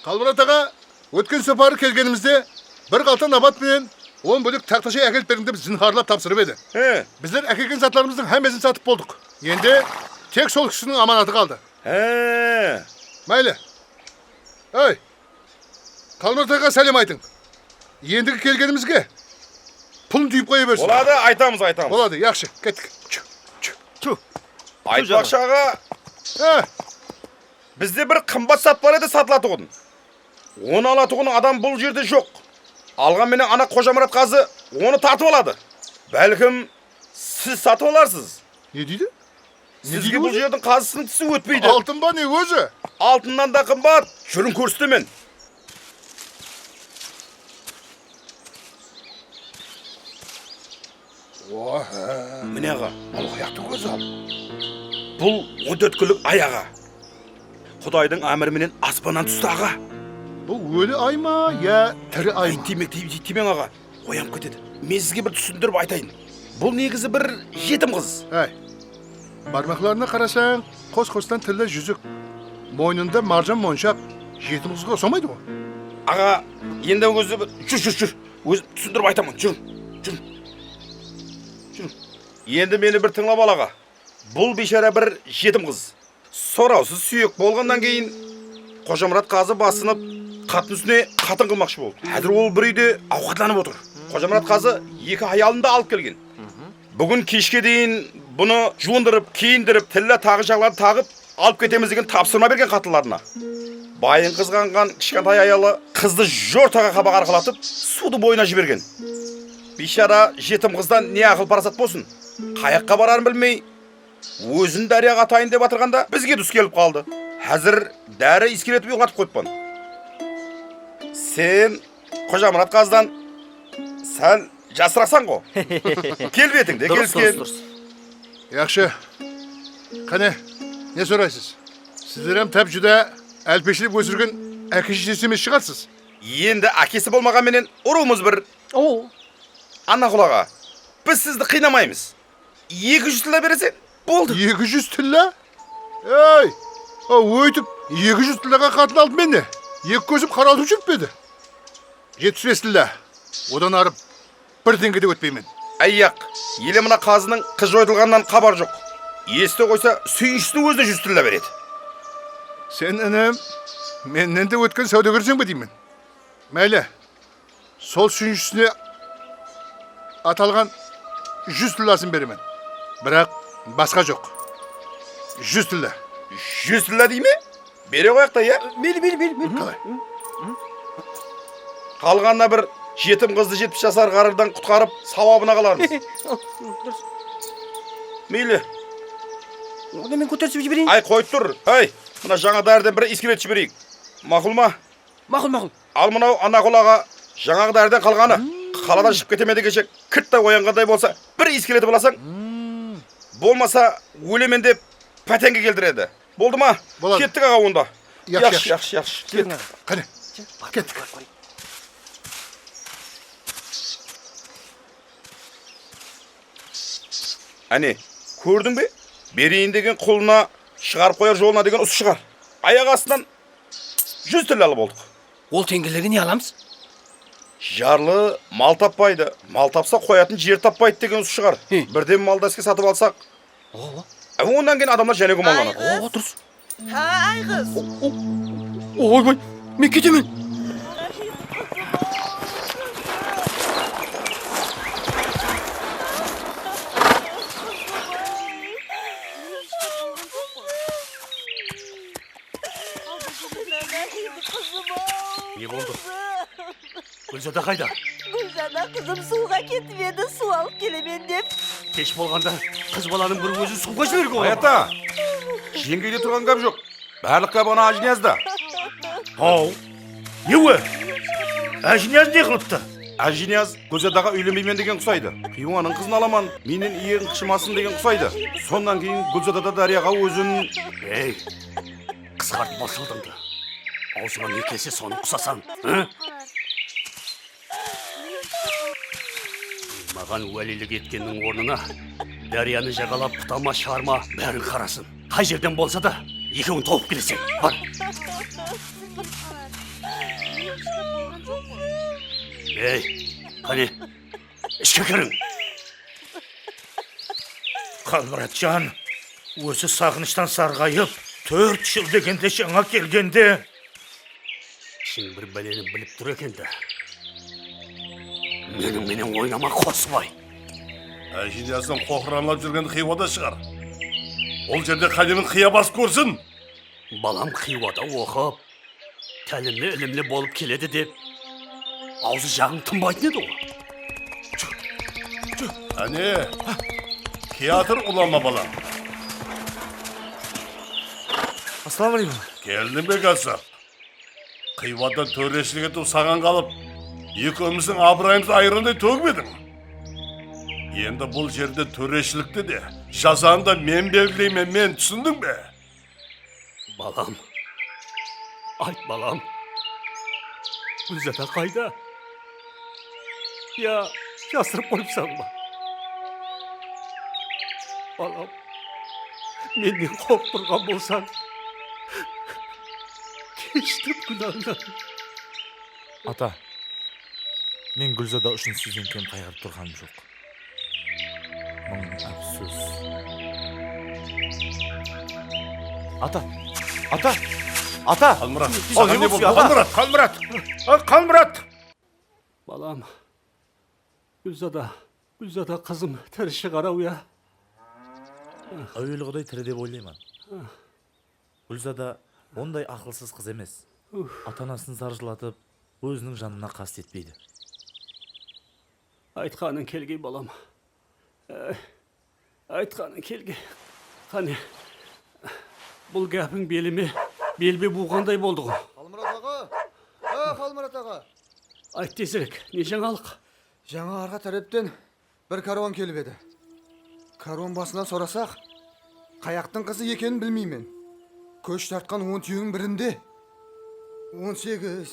Qalmurat aǵa, ótken saparı kelgenimizde bir qalta nabat penen on bólek taxtashay ákelip beriń dep zinharlap tapsırıp edi. He. Bizler ákelgen zatlarımızdıń hámmesin satıp boldıq. Endi tek sol kisiniń amanatı qaldı. He. Máyli. Ey, Qalmırat aǵa sálem aytıń. Endigi kelgenimizge pulın túyip qoya bersin. Boladı, aytamız, aytamız. Boladı, yaqshı, kettik. Tshú, tshú. Aytpaqshı aǵa, bizde bir qımbat zat bar edi satılatuǵın. Onı alatuǵın adam bul jerde joq. Alǵan menen ana Xojamurat qazı onı tartıp aladı. Bálkim, siz satıp alarsız. Ne deydi? Sizge bul jerdiń qazısınıń tisi ótpeydi. Altın ba ne ózi? Altınnan da qımbat. Júriń kórsetemen. Mine aǵa. Bul qayaqtıń kózi al. Bul on tórt kúnlik ay aǵa. Qudaydıń ámiri menen aspannan tústi aǵa. Bul óli ay ma ya tiri ay ma? Tiyme, tiymeń aǵa. Oyanıp ketedi. Men sizge bir túsindirip aytayın. Bul negizi bir jetim qız. Áy, barmaqlarına qarasań, qos-qostan tilla júzik, moynında marjan monshaq, jetim qızǵa usamaydı ǵo. Aǵa, endi ózi bir, júr, júr, júr. Ózim túsindirip aytaman, júriń, júriń. Júriń. Endi meni bir tıńlap al, aǵa. Bul biyshara bir jetim qız. Sorawsız súyek bolǵannan keyin Xojamurat qazı basınıp, qatın ústine qatın qılmaqshı boldı. Házir ol bir úyde awqatlanıp otır. Xojamurat qazı eki hayalın da alıp kelgen. Búgin keshke deyin bunı juwındırıp, kiyindirip, tilla taǵıshaqların taǵıp, alıp ketemiz degen tapsırma bergen qatınlarına. Bayın qızǵanǵan kishkentay ayalı qızdı jortaǵa qabaq arqalatıp, suwdı boyına jibergen. Biyshara jetim qızdan ne aqıl-parasat bolsın? Qayaqqa bararın bilmey, ózin dáryaǵa atayın dep atırǵanda bizge dus kelip qaldı. Házir dári iyskeletip uyqılatıp qoyıppan. Sen Xojamurat qazıdan sál jasıraqsań ǵo. Kelbetińde kelisken. Durıs, durıs. Yaqshı. Qáne, ne soraysız? Sizler hám tap júdá álpeshilep ósirgen áke-sheshesi emes shıǵarsız? Endi ákesi bolmaǵan menen urıwımız bir. O. Annaqul aǵa, biz sizdi qıynamaymız. Eki júz tilla bereseń, boldı. Eki júz tilla? Ey, a, óytip, eki júz tillaǵa qatın aldım men ne? Eki kózim qaralıp júrip pe edi? Jetpis bes tilla. Odan arı bir teńge de ótpeymen. Áyyaq, ele mına qazınıń qız joytılǵanınan xabar joq. Esite qoysa, súyinshisiniń ózine júz tilla beredi. Sen, inim, mennen de ótken sáwdagerseń be deymen. Máyli, sol súyinshisine atalǵan júz tillasın beremen. Biraq basqa joq. Júz tilla. Júz tilla dey me? Bere qoyaq ta, ya? Meyli, meyli, meyli, meyli. Qalay? Qalǵanına bir jetim qızdı jetpis jasar ǵarrıdan qutqarıp, sawabına qalarmız. Durıs. Meyli. Onı men kóterisip jibereyin. Ay, qoyıp tur. Áy, mına jańa dáriden bir iyskeletip jibereyik. Maqul ma? Maqul, maqul. Al mınaw, Annaqul aǵa, jańaǵı dáriden qalǵanı. Qaladan shıǵıp ketemen degenshe, kirt ta oyanǵanday bolsa, bir iyskeletip alasań. Bolmasa, ólemen dep, pátenge keltiredi. Boldı ma? Boladı. Kettik, aǵa, onda. Yaqshı, yaqshı, yaqshı. Keliń, aǵa. Qáne, kettik. Áne, kórdiń be? Bereyin degen qulına, shıǵarıp qoyar jolına degen usı shıǵar. Ayaq astınan júz tilla alıp oldıq. Ol teńgelerge ne alamız? Jarlı mal tappaydı, mal tapsa qoyatın jer tappaydı degen usı shıǵar. Birden maldı áske satıp alsaq, onnan keyin adamlar jáne gúmanlanadı. Ay, qız. Ha, ay, qız. Oy, oy, men ketemen. Ne boldı? Gúlzada qayda? Gúlzada qızım suwǵa ketip edi, suw alıp kelemen dep. Kesh bolǵanda qız balanıń bir ózin suwǵa jiberge bola ma? Ay ata, jeńgeyde turǵan gáp joq. Barlıq gáp ana Ájiniyazda. Haw, ne o? Ájiniyaz ne qılıptı? Ájiniyaz Gúlzadaǵa úylenbeymen degen qusaydı. Xiywanıń qızın alaman, mennen iyeń qıshımasın degen qusaydı. Sonnan keyin Gúlzada da dáryaǵa ózin... Ey, qısqart basıldıńdı. Awzıńa ne kelse sonı qusasań, a? Maǵan wálilik etkenniń ornına dáryanı jaǵalap, qutama, sharma, bárin qarasın. Qay jerden bolsa da, ekewin tawıp keleseń. Bar. Ey, qáne, ishke kiriń. Qalmuratjan, ózi saǵınıshtan sarǵayıp, Tórt jıl degende jańa kelgende. Ishiń bir báleni bilip tur eken-dá. Meniń menen oynama, Qosıbay. Ájiniyazdıń qoqıranlap júrgeni Xıywada shıǵar. Ol jerde qálemiń qıya basıp kórsin. Balam Xıywada oqıp, tálimli-ilimli bolıp keledi dep, awzı jaǵıń tınbaytın edi ǵo. Áne, kiyatır ulama balam. Assalawma aleykum. Keldiń be, Gassap? Xıywada tóreshilik etiw saǵan qalıp, ekewimizdiń abırayımızdı ayranday tógip ediń. Endi bul jerde tóreshilikti de, jazanı da men belgileymen, men, túsindiń be? Balam, ayt, balam, Gúlzada qayda? Ya jasırıp qoyıpsań ba? Balam, mennen qorqıp turǵan bolsań, keshtir gúnańnan. Ata, men Gúlzada ushın sizden kem qayǵırıp turǵanım joq. Mıń ápsus. Ata! Ata! Ata! Qalmurat, saǵan ne boldı? Qalmurat! Qalmurat! Ay, Qalmurat! Balam, Gúlzada, Gúlzada qızım tiri shıǵar-aw, ya? Áwelgiday tiri dep oylayman. Gúlzada onday aqılsız qız emes. Ata-anasın zarjılatıp, óziniń janına qast etpeydi. Aytqanıń kelgey, balam. Áy, aytqanıń kelgey. Qáne, bul gápiń belime belbe buwǵanday boldı ǵo. Qalmurat aǵa! Á, Qalmurat aǵa! Ayt tezirek, ne jańalıq? Jańa arqa tárepten bir kárwan kelip edi. Kárwan basınan sorasaq, qayaqtıń qızı ekenin bilmeymen. Kósh tartqan on túyeniń birinde on segiz,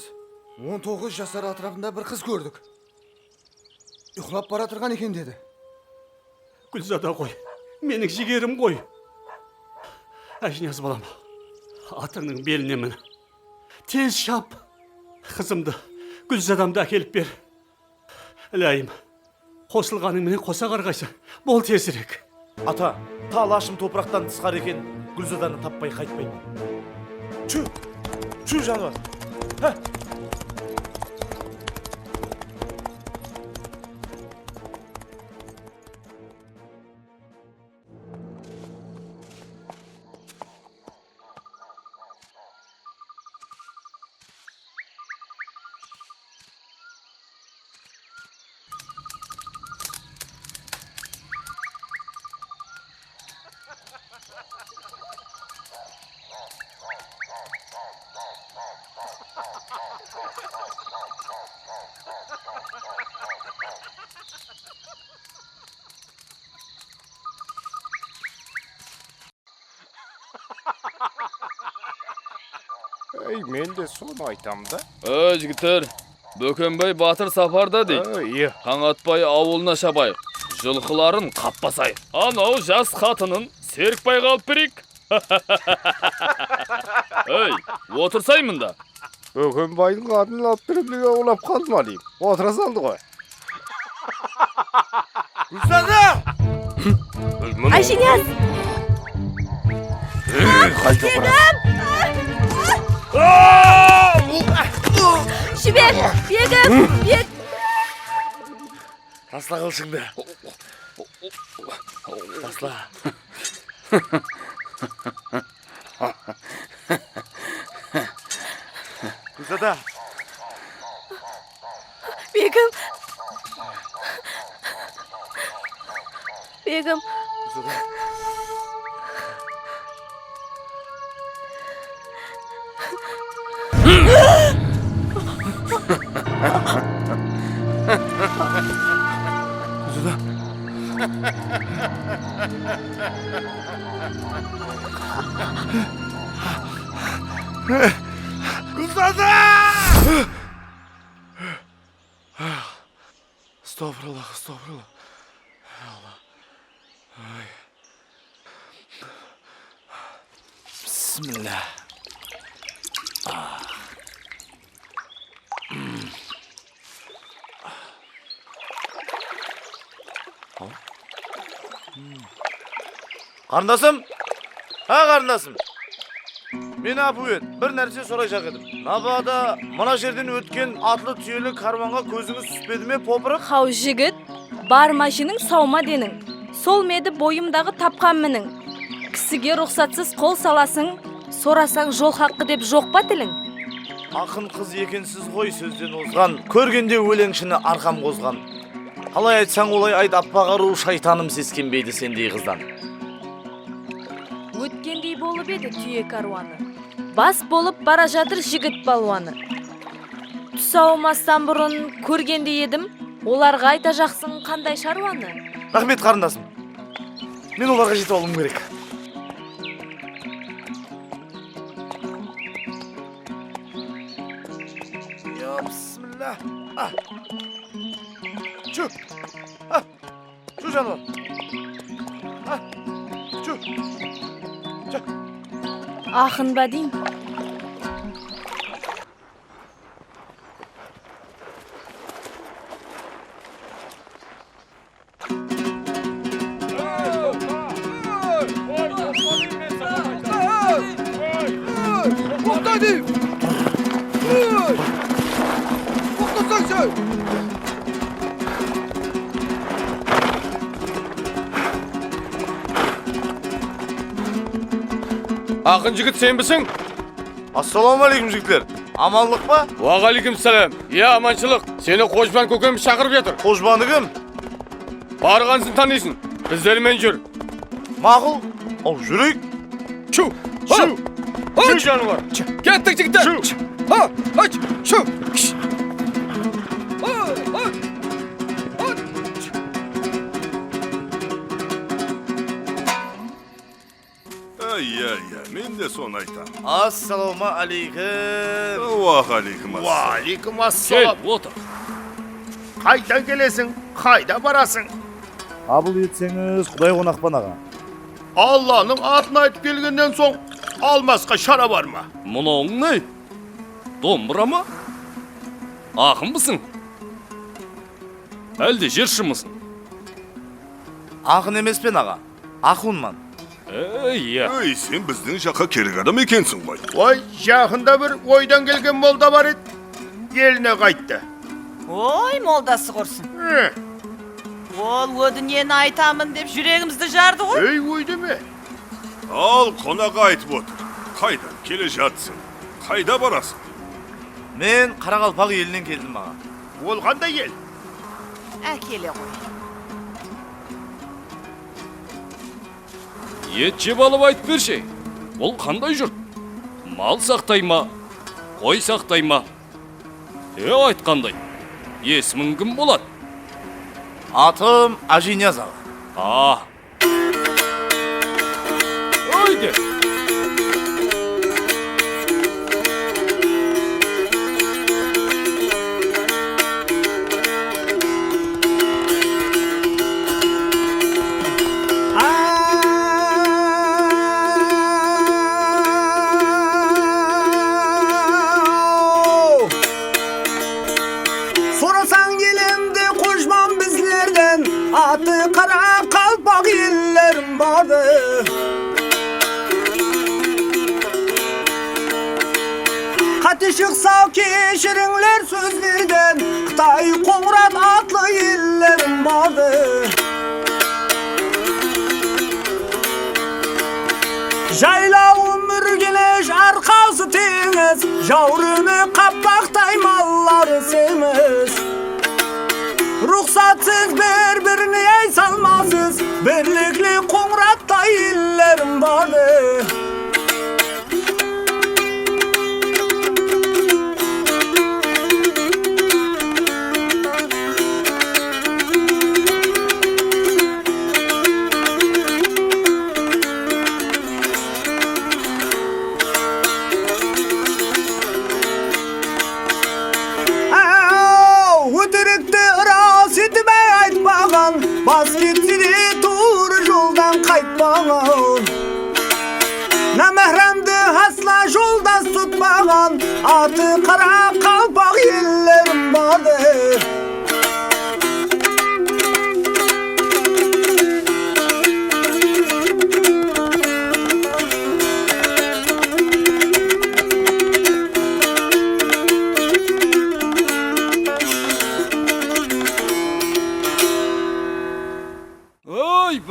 on toǵız jaslar átirapında bir qız kórdik. Uyqılap baratırǵan eken, dedi. Gúlzada ǵoy, meniń jigerim ǵoy. Ájiniyaz balam, atıńnıń beline min. Tez shap, qızımdı Gúlzadamdı ákelip ber. Iláyım, qosılǵanıń menen qosa qarǵaysań. Bol tezirek. Ata, ta lashım topıraqtan tısqarı eken, Gúlzadanı tappay qaytpayman. Shú! Shú, janıwar! Há! Ey, men de sonı aytam da. Ey, jigitler, Bókenbay batır saparda, deydi. Ey, iye. Tańatbay awılına shabayıq, jılqıların qaplasayıq. Anaw jas qatının Serikbayǵa alıp bereyik. Ey, otırsay mında. Bókenbaydıń qatının alıp berip, nege awlap qaldı ma, deyim. Otıra saldı ǵoy. Gúlzada! Ájiniyaz! Ey, qayta barasań? Jiber! Begim! Beg- Tasla qılshıńdı. Tasla. Gúlzada! Begim! Begim! Gúlzada! Gúlzada! Gúlzada! Astagfirullah, astagfirullah. Ay. Bismillah. Qarındasım! Ha, qarındasım! Meni ápiw et, bir nárse sorayjaq edim. Nabada mına jerden ótken atlı túyeli kárwanǵa kózińiz túspedi me, popırıq? Haw, jigit, bar ma jiniń, saw ma deniń? Sol me edi boyımdaǵı tapqan miniń? Kisige ruxsatsız qol salasıń, sorasań jol haqqı dep joq pa tiliń? Aqın qız ekensiz ǵoy sózden ozǵan, kórgende óleńshini arqam qozǵan. Qalay aytsań, olay ayt, appaǵa ruw shaytanım seskenbeydi sendey qızdan. Ótkendey bolıp edi túye kárwanı. Bas bolıp bara jatır jigit palwanı. Tús awılmastan burın kórgendey edim, olarǵa aytajaqsıń qanday sharwanı? Raxmet, qarındasım. Men olarǵa jetip alıwım kerek. Ya, bismillah. Ah. Shú. Ah. Shú, janıwar. Ah. Shú. Shú. Aqın ba deyin. Toqta, deyim! Toqtasańshı! Aqın jigit, senbisiń? Assalawma áleykum, jigitler. Amanlıq pa? Waǵaleykum salam. Iya, amanshılıq. Seni Qojban kókemiz shaqırıp jatır. Qojbanı kim? Barǵansın tanıysın. Bizler menen júr. Maqul. Al, júreyik. Shu. Shu. Shu, janıwar. Kettik, jigitler. Shu. Ha, hıç, shu. Ha, ha, ha. Ay, ay, ay, men de sonı aytam. Assalawma áleykum. Waǵaleykum assalam. Waáleykum assalam. Kel, otır. Qaydan kelesiń, qayda barasıń? Qabıl etseńiz, Quday qonaqpan, aǵa. Allanıń atın aytıp kelgennen soń, almasqa shara bar ma? Mınawıń ne? Dombıra ma? Aqınbısıń? Álde jer shımısıń? Aqın emespen, aǵa. Aqunman. Ey, iya. Ey, sen bizdiń jaqqa kerek adam ekensiń ǵoy. Oy, jaqında bir oydan kelgen molda bar edi. Eline qayttı. Oy, moldası qursın. Ol ódineni aytamın dep júregimizdi jardı ǵoy. Ey, oy deme. Al, qonaq aytıp otır. Qaydan kele jatsıń? Qayda barasıń? Men qaraqalpaq elinen keldim, aǵa. Ol qanday el? Ákele ǵoy. Et jep alıp aytıp bershi, bul qanday jurt? Mal saqtay ma, qoy saqtay ma? E, aytqanday, esimiń kim boladı? Atım Ájiniyaz, aǵa. A. Óyde! Sorasań elimdi Qojban bizlerden, atı qaraqalpaq ellerim bardı. Qáte shıqsa keshirińler sózlerden, Qıtay, Qońırat atlı ellerim bardı. Jaylawım Úrgenish, arqası teńiz, jáwremi qappaqtay malları semiz. Ruxsatsız bir-birine ay salmasız, Birlikli Qońırattay ellerim bardı. Aw, ótirikti ıras etip aytpaǵan, bas ketse de tuwrı joldan qaytpaǵan. Námáhramdı asla joldas tutpaǵan, atı qaraqalpaq ellerim bardı.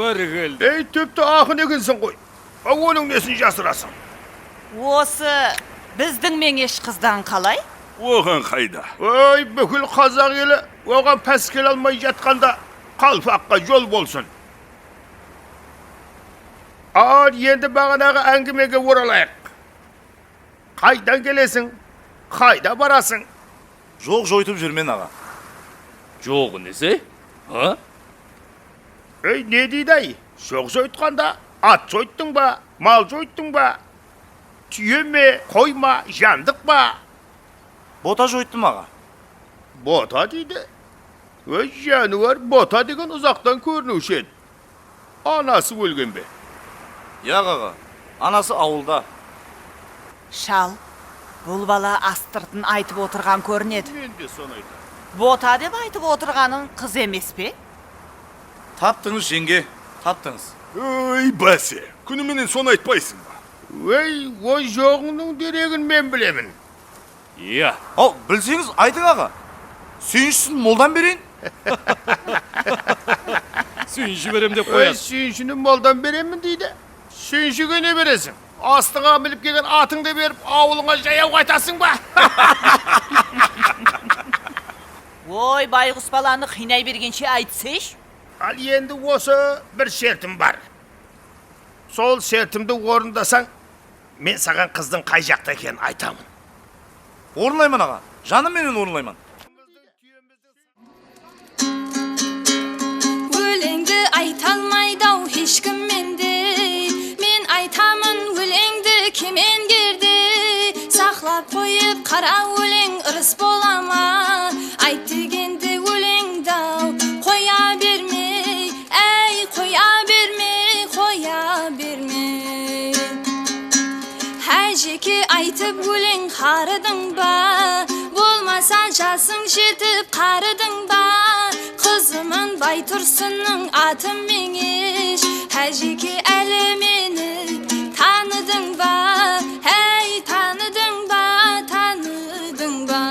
Ey, tipti aqın ekensiń ǵoy. A, onıń nesin jasırasıń? Osı bizdiń meńesh qızdan qalay? Oǵan qayda? Oy, búkil qazaq eli oǵan pás kele almay jatqanda qalpaqqa jol bolsın. Al, endi baǵanaǵı áńgimege oralayıq. Qaydan kelesiń? Qayda barasıń? Joq joytıp júrmen, aǵa. Joq nese? Ha? Ey, ne deydi-ay? Joq joytqanda at joyttıń ba, mal joyttıń ba? Túye me, qoy ma, jandıq pa? Bota joyttım, aǵa. Bota deydi. Ey, jániwar, bota degen uzaqtan kóriniwshi edi. Anası ólgen be? Yaq, aǵa. Anası awılda. Shal, bul bala astırtın aytıp otırǵan kórinedi. Men de sonı aytaman. Bota dep aytıp otırǵanıń qız emes pe? Taptıńız, jeńge, taptıńız. Óy, báse, kúni menen sonı aytpaysıń ba? Óy, oy joǵıńnıń deregin men bilemin. Iya. Aw, bilseńiz, aytıń, aǵa. Súyinshisiń moldan bereyin. Súyinshi berem dep qoyadı. Óy, súyinshini moldan beremin deydi. Súyinshige ne beresiń? Astıńa minip kelgen atıńdı berip, awılıńa jayaw qaytasıń ba? Oy, bayǵus balanı qıynay bergenshe aytsaysh. Al, endi osı bir shertim bar. Sol shertimdi orındasań, men saǵan qızdıń qay jaqta ekenin aytamın. Orınlayman, aǵa. Janım menen orınlayman. Óleńdi aytalmaydı-aw hesh kim mendey. Men aytamın óleńdi kemengerdey. Saqlap qoyıp qara, óleń ırıs bola ma? Ayt degende óleńdi-aw qoya bermey. Áy, qoya bermey, qoya bermey. Hájeke aytıp óleń qarıdıń ba? Bolmasa jasıń jetip qarıdıń ba? Qızımın Baytursınnıń atı Meńesh. Hájeke, ále meni tanıdıń ba? Háy, tanıdıń ba, tanıdıń ba?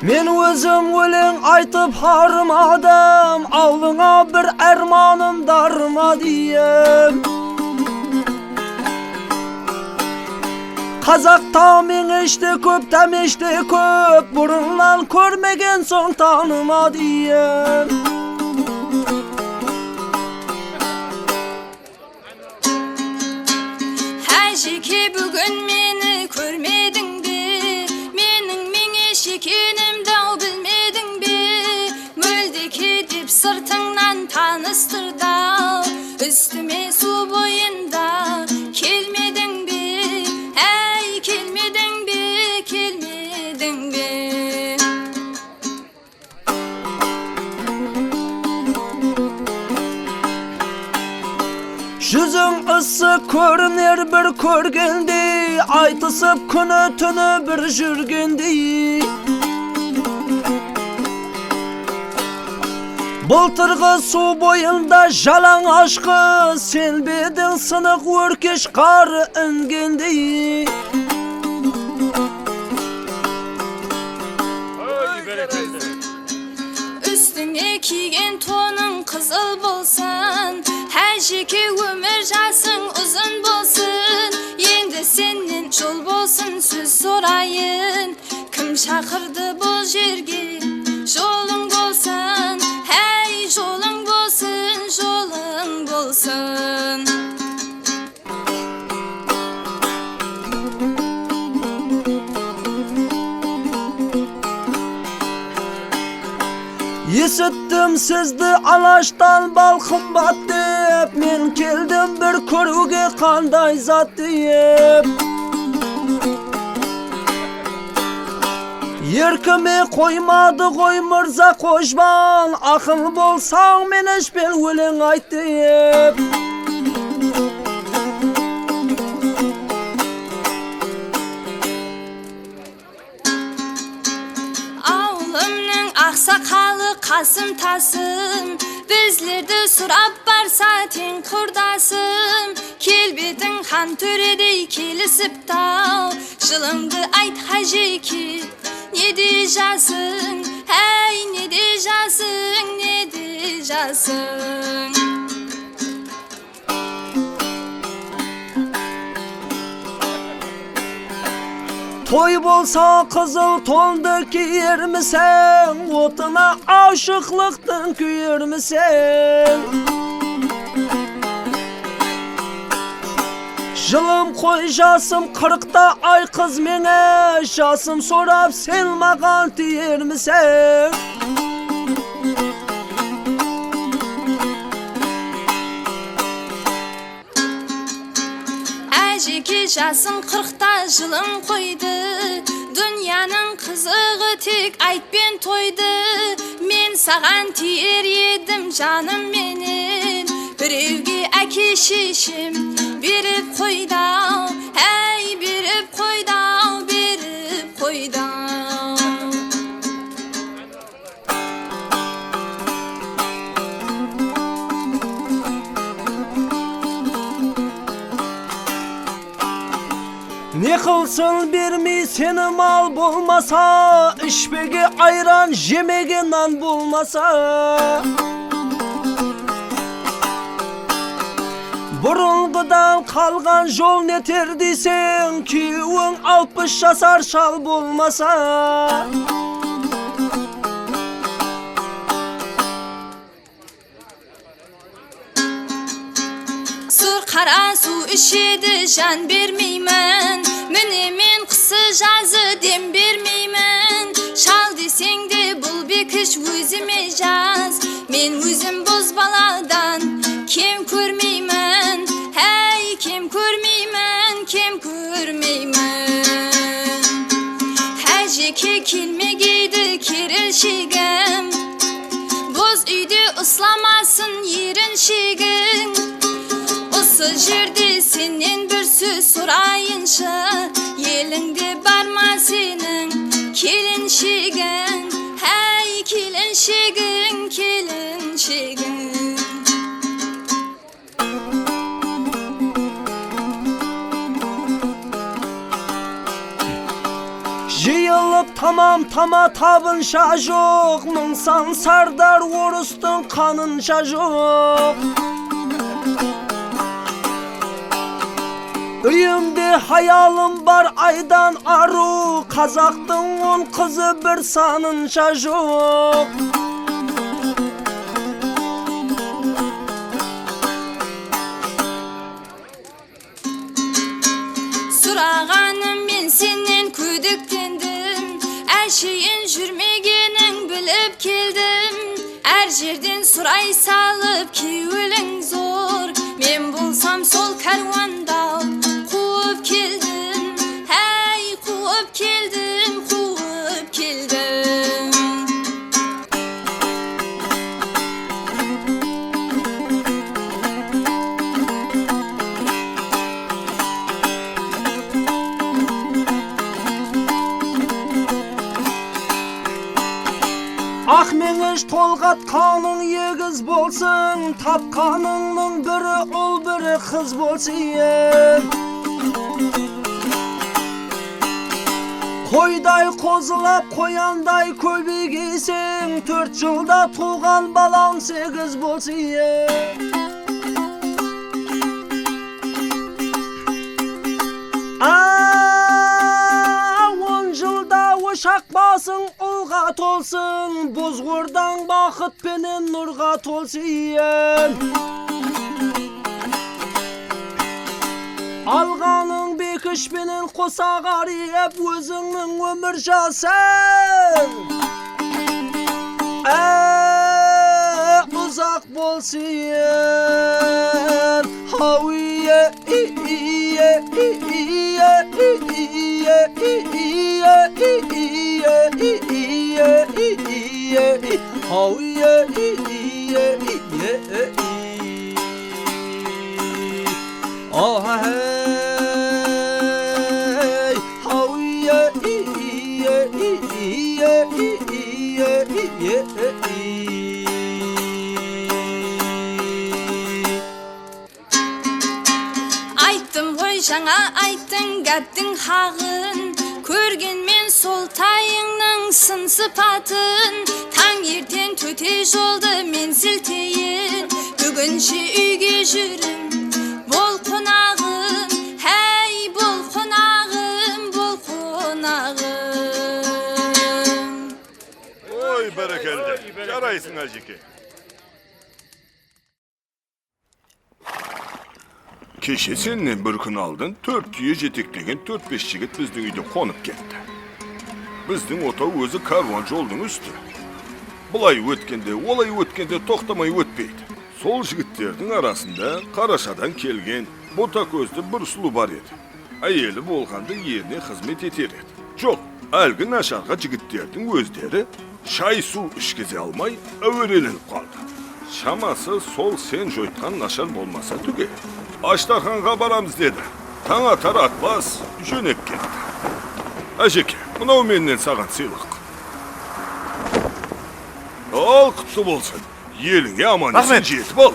Men ózim óleń aytıp harmadım, awlıńa bir ármanım darma deyim. Qazaqta meńesh te kóp, dámesh te kóp, burınnan kórmegen soń tanıma deyim. Hájeke, búgin meni kórmediń be? Meniń Meńesh ekenimdi-aw bilmediń be? Móldeke dep sırtıńnan tanıstırdı-aw, ústime suw boyında kelmediń be? Áy, kelmediń be, kelmediń be? Júziń ıssı kóriner bir kórgendey, aytısıp kúni-túni bir júrgendey. Bıltırǵı suw boyında jalańash qız, sen be ediń sınıq órkesh qar ingendey. Ústińe kiygen tonıń qızıl bolsın, Hájeke, ómir jasıń uzın bolsın. Endi sennen jol bolsın, sóz sorayın. Kim shaqırdı bul jerge? Jolıń bolsın, háy, jolıń bolsın, jolıń bolsın. Esittim sizdi Alashtan bal qımbat dep, men keldim bir kóriwge qanday zat dep. Erkime qoymadı ǵoy Mırza Qojban, aqıl bolsań Meńeshpen óleń ayt dep. Awılımnıń aqsaqalı Qasım Tasım, Bizlerdi sorap barsa teń qurdasım, kelbetiń xan tóredey kelisip taw. Jılıńdı ayt, Hájeke, nede jasıń, háy, nede jasıń, nede jasıń? Toy bolsa qızıl tondı kiyermiseń, otına ashıqlıqtıń kúyermiseń? Jılım qoy jasım qırqta, ay qız, meńe jasım sorap, sen maǵan tiyermiseń? Ájeke, jasım qırqta, jılım qoydı. Dúnyanıń qızıǵı tek ayt penen toydı. Men saǵan tiyer edim janım menen. Birewge áke-sheshem berip qoydı-aw, háy, berip qoydı-aw, berip qoydı-aw. Ne qılsın bermey seni mal bolmasa, ishpege ayran, jemege nan bolmasa. Burınǵıdan qalǵan jol neter deyseń, kúyewiń alpıs jasar shal bolmasa. Sur qara suw ishedi, jan bermeymen. Mine men qısı-jazı dem bermeymen. Shal deseń de bul bekish ózime jas. Men ózim bozbaladan kem kórmeymen. Háy, kem kórmeymen, kem kórmeymen. Hájeke, kelmegeydi kerilshegim. Boz úyde uslamasın erinshegim. Usı jerde sennen bir sóz sorayınshı. Elińde bar ma seniń kelinsheging? Háy, kelinsheging, kelinsheging. Jıyılıp tamam tama tabınsha joq, mıń san sardar orıstıń qanınsha joq. Úyimde hayalım bar aydan arıw, qazaqtıń on qızı bir sanınsha joq. Suraǵanım men sennen kódiktendim, ánsheyin júrmegeniń bilip keldim. Hár jerden suray salıp kewiliń zor. Men bolsam sol kárwanda quwıp keldim. Háy, quwıp keldim, quwıp keldim. Aq meńish tolǵatqanıń egiz bolsın, tapqanıńnıń biri ul, biri qız bolsın. Qoyday qozılap, qoyanday kóbeygeyseń, tórt jılda tuwǵan balań segiz bolsın. A, on jılda oshaq basıń ulǵa tolsın, bozǵordań baxıt penen nurǵa tolsın. Alǵanıń bekish penen qosaǵar ep, ózińniń ómir jasıń, e, uzaq bolsın. Háwiye, i, iye, i, iye, i, iye, i, iye, i, iye, i, iye, i, iye, i, háwiye, i, iye, i, iye, i. Oh, hey, háwiye, i, iye, i, iye, i, iye, i, iye, i. Jańa ayttıń gáptiń haǵın, kórgenmen sol tayıńnıń sın-sıpatın. Tańerten tóte joldı men silteyin, búginshe úyge júrim, bol qonaǵım, háy, bol qonaǵım, bol qonaǵım. Oy, bárekella, jaraysıń, Ájeke. Keshe sennen bir kún aldın tórt túye jeteklegen tórt-bes jigit bizdiń úyde qonıp ketti. Bizdiń otaw ózi kárwan joldıń ústi. Bılay ótkende, olay ótkende toqtamay ótpeydi. Sol jigitlerdiń arasında Qarashadan kelgen bota kózli bir sulıw bar edi. Áyeli bolǵanda erine xızmet eter edi. Joq, háligi nasharǵa jigitlerdiń ózleri shay-suw ishkize almay, áwerelenip qaldı. Shaması, sol sen joytqan nashar bolmasa túge, ashtarxanǵa baramız, dedi. Tań atar-atpas jónep ketti. Ájeke, mınaw mennen saǵan sıylıq. Al, qutlı bolsın. Elińe aman-esen jetip al.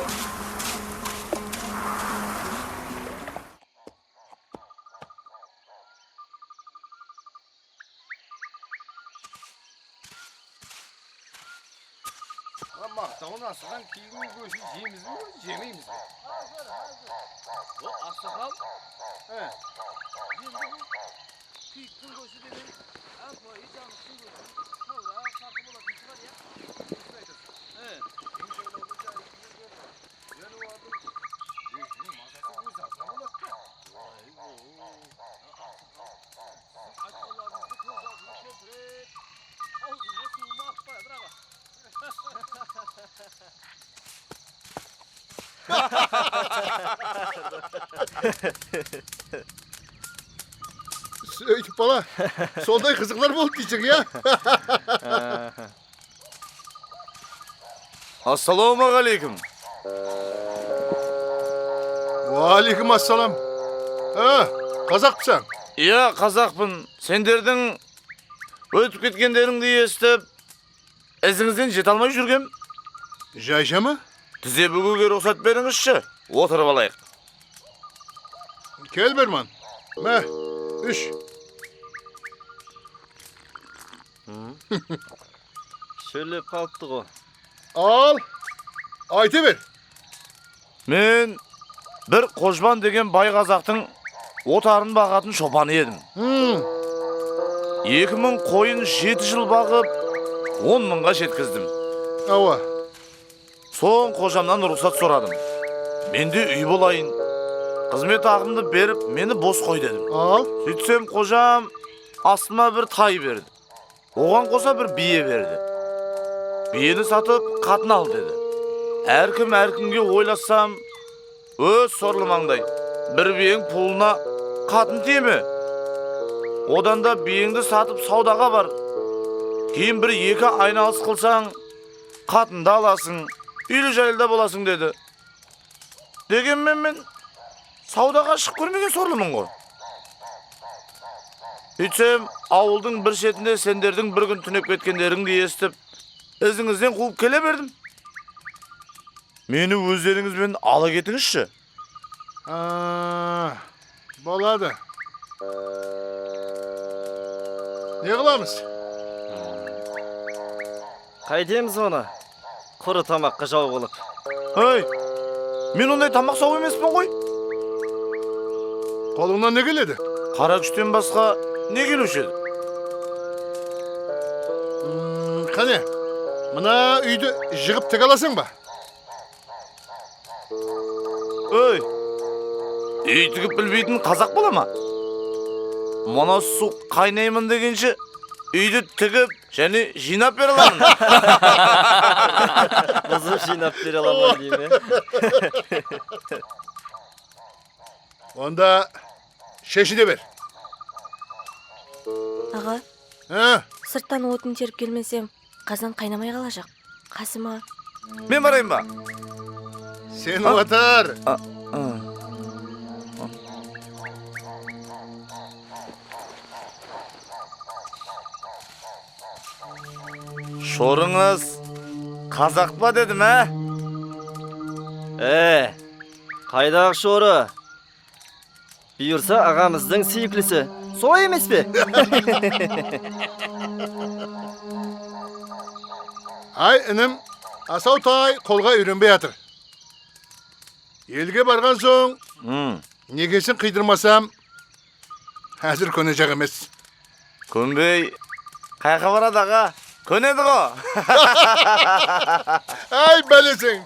Mına maqtawnı asırǵan kiyiktiń góshin jeymiz be, jemeymiz be? Bul aqsaqal. He. Endi bul kiyiktiń góshi degen ápiwayı janıqtıń góshinen qawıraq, sarqı bolatın shıǵar, ya? Durıs aytasıń. He. Sen soylawdı jayıp júrgen. Jániwardıń góshiniń mazası óz aldına boladı da. Aytqanlarıńızdı kóz aldına keltirip, awzımnan suwım aǵıp baradı, aǵa. Sóytip, bala, sonday qızıqlar boldı deyseń, ya? Assalawma áleykum. Wa áleykum assalam. Á, qazaqpısań? Iya, qazaqpın. Senderdiń ótip ketkenlerińdi esitip, izińizden jete almay júrgem. Jayshama? Tize búgiwge ruxsat berińizshi, otırıp alayıq. Kel, Berman. Má, ish. Shóllep qalıptı-ǵo. Al, ayta ber. Men bir Qojban degen bay qazaqtıń otarın baǵatın shopanı edim. Eki mıń qoyın jeti jıl baǵıp, on mıńǵa jetkizdim. Awa. Soń qojamnan ruxsat soradım. Mende úy bolayın, xızmet haqımdı berip, meni bos qoy, dedim. Al. Sóytsem, qojam astıma bir tay berdi. Oǵan qosa bir biye berdi. Biyeni satıp, qatın al, dedi. Hár kim hár kimge oylassam, óz sorlı mańday, bir biyeń pulına qatın tiye me? Odan da biyeńdi satıp sawdaǵa bar. Keyin bir-eki aynalıs qılsań, qatın da alasıń, úyli-jaylı da bolasıń, dedi. Degenmen, men sawdaǵa shıǵıp kórmegen sorlıman ǵo. Úytsem, awıldıń bir shetinde senderdiń bir kún túnep ketkenlerińdi esitip, izińizden quwıp kele berdim. Meni ózlerińiz benen ala ketińizshi. A, boladı. Ne qılamız? Qaytemiz onı, qurı tamaqqa jaw bolıp. Hey, men onday tamaq saw emespen ǵoy. Qolıńnan ne keledi? Qara kúshten basqa ne keliwshi edi? Mm, qáne, mına úydi jıǵıp tige alasań ba? Óy, úy tigip bilbeytin qazaq bola ma? Mına suw qaynayman degenshe, úydi tigip, jáne jıynap bere alaman. Buzıp jıynap bere alaman dey me? Onda sheshi de ber. Aǵa, há? Sırttan otın terip kelmesem, qazan qaynamay qalajaq. Qasıma. Men barayın ba? Sen otur. Shorıńız qazaq pa dedim, á? E, qaydaǵı shorı? Buyırsa, aǵamızdıń súyiklisi. Solay emes pe? Ay, inim, asawtay qolǵa úyrenbey atır. Elge barǵan soń, negesin qıydırmasam, házir kónejaq emes. Kónbey, qayaqqa baradı, aǵa? Kónedi-ǵo! Ay, báleseń!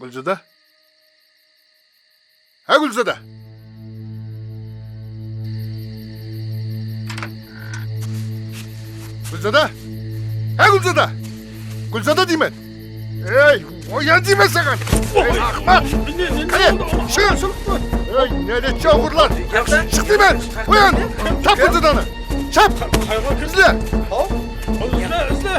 Gúlzada? Há, Gúlzada! Gúlzada! Há, Gúlzada! Gúlzada deymen! Ey, oyan deymen saǵan! Ey, aqmaq! Qáne, shıǵıń! Ey, nálet jawǵırlar! Shıq deymen! Oyan! Tap Gúlzadanı! Shap! Izle! Izle, izle!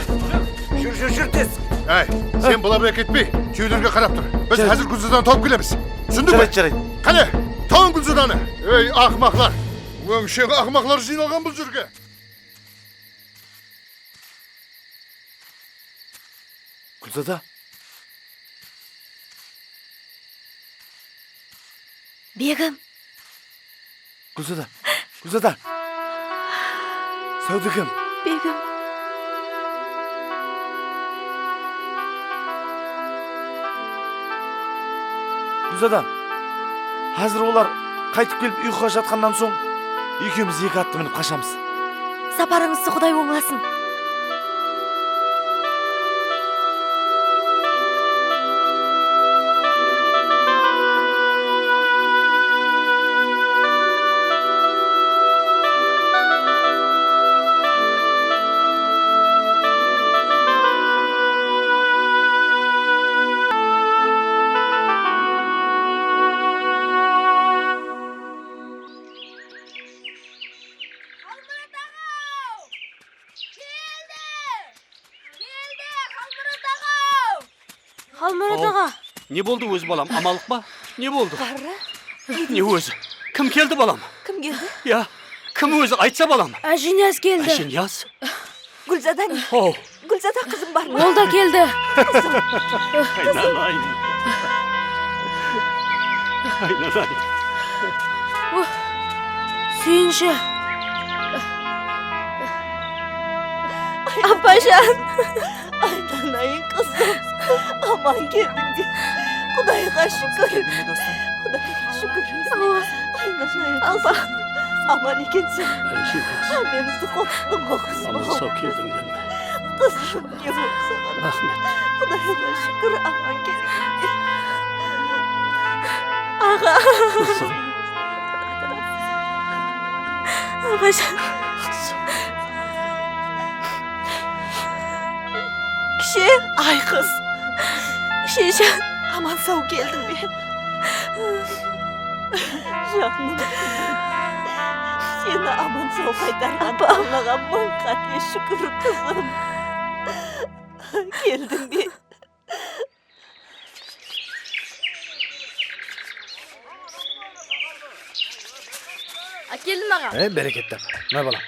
Júr, júr, júr tez! Áy, sen bular menen ketpey, túyelerge qarap tur. Biz házir Gúlzadanı tawıp kelemiz. Túsindiń be? Jaraydı, jaraydı. Qáne, tawıń Gúlzadanı! Ey, aqmaqlar! Óńsheń aqmaqlar jıynalǵan bul jerge. Gúlzada! Begim! Gúlzada! Gúlzada! Sáwdigim! Begim! Gúlzada! Házir olar qaytıp kelip uyqıǵa jatqannan soń, ekewimiz eki attı minip qashamız. Saparıńızdı Quday ońlasın. Keldi! Keldi, Xalmurat aǵa! Xalmurat aǵa! Ne boldı, óz balam, amanlıq pa? Ne boldı? Qarra. Ne ózi? Kim keldi, balam? Kim keldi? Ya, kim ózi? Aytsa, balam. Ájiniyaz keldi. Ájiniyaz? Gúlzada ne? Haw. Gúlzada qızım bar ma? Ol da keldi. Qızım. Aynalayın. Aynalayın. Súyinshi. Apajan. Aynalayın qızım. Aman keldiń be. Qudayǵa shúkir. Qudayǵa shúkir. Awa. Aynalayın qızım. Aman ekenseń. Hámmemizdi qorqıttıń ǵo qızım. Aman saw keldiń be. Qızım, ne boldı saǵan? Raxmet. Qudayǵa shúkir, aman keldiń. Aǵa. Qızım. Aǵajan. Qızım. Kishe. Ay, qız. Kishejan. Aman saw keldiń be? Janım. Seni aman saw qaytarǵan Allaǵa mıń qáte shúkir, qızım. Keldiń be? Ákeldim, aǵa. E, bereketli. Mına, balam.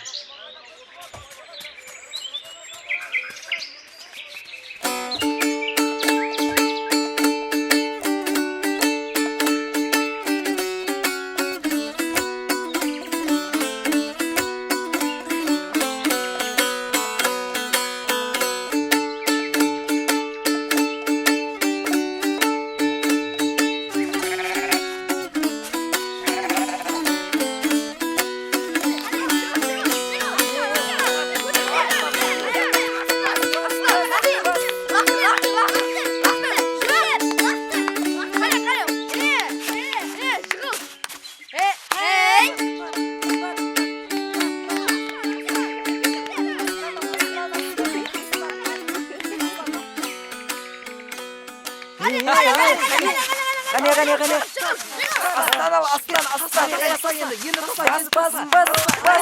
Qáne, qáne. Aslan al, aslan, aslan. Endi, endi, endi. Bas, bas, bas, bas.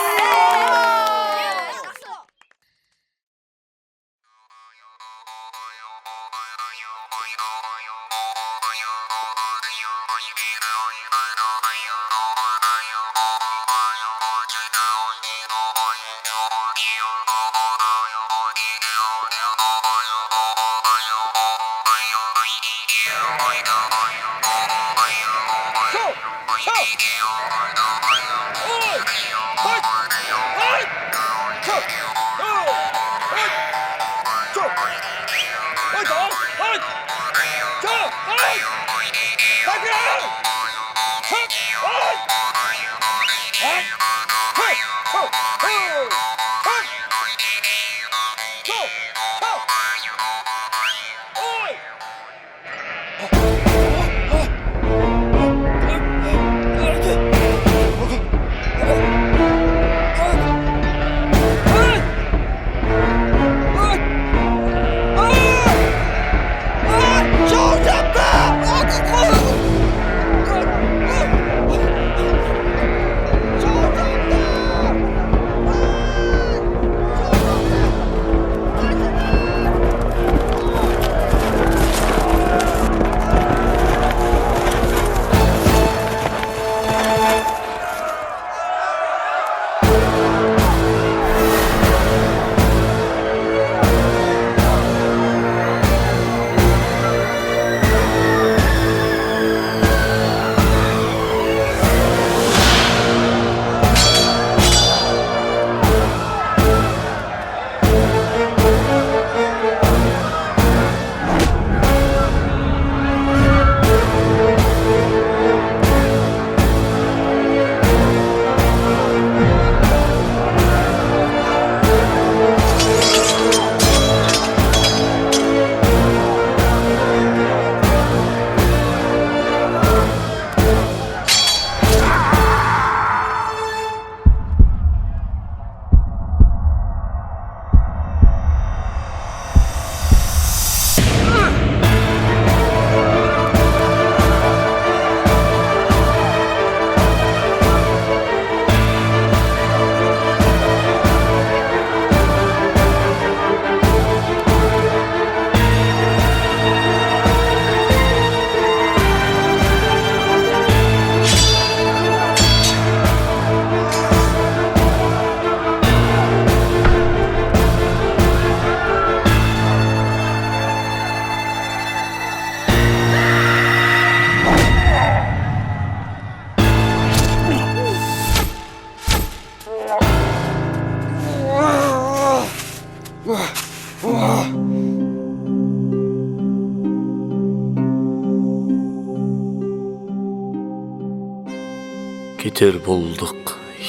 Keter boldıq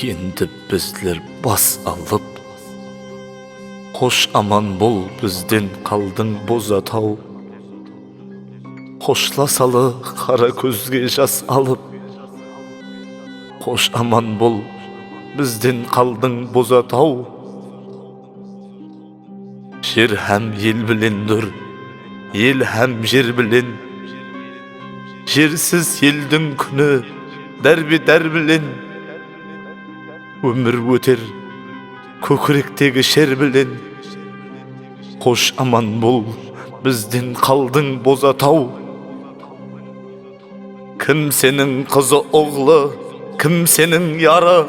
endi bizler bas alıp. Xosh aman bol, bizden qaldıń, Bozataw. Xoshlasalı qara kózge jas alıp. Xosh aman bol, bizden qaldıń, Bozataw. Jer hám el bilen dur, el hám jer bilen. Jersiz eldiń kúni dárbe-dár bilen. Ómir óter kókirektegi sher bilen. Xosh aman bol, bizden qaldıń, Bozataw. Kim seniń qızı, oǵlı, kim seniń yarı?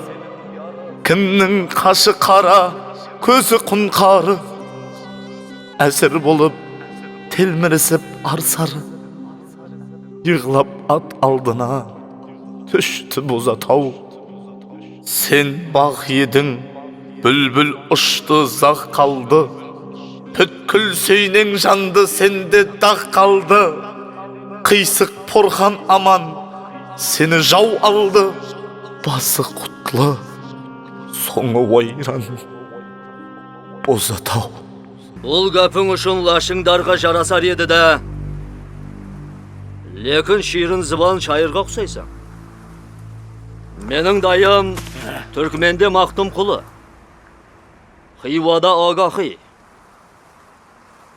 Kimniń qashı qara, kózi qunqarı? Ásir bolıp, telmirisip arsarı. Yıǵlap at aldına tústi, Bozataw. Sen baǵ ediń, búlbil ushdı, zax qaldı. Pútkil sóyneń jandı, sende daǵ qaldı. Qıysıq porxan aman, seni jaw aldı. Bası qutlı, sońı wayran, Bozataw. Bul gápiń ushın lashıńdarǵa jarasar edi dá. Lekin shiyrin zıban shayırǵa uqsaysań. Meniń dayım Túrkmende Maqtumqulı, Xıywada Agaxıy,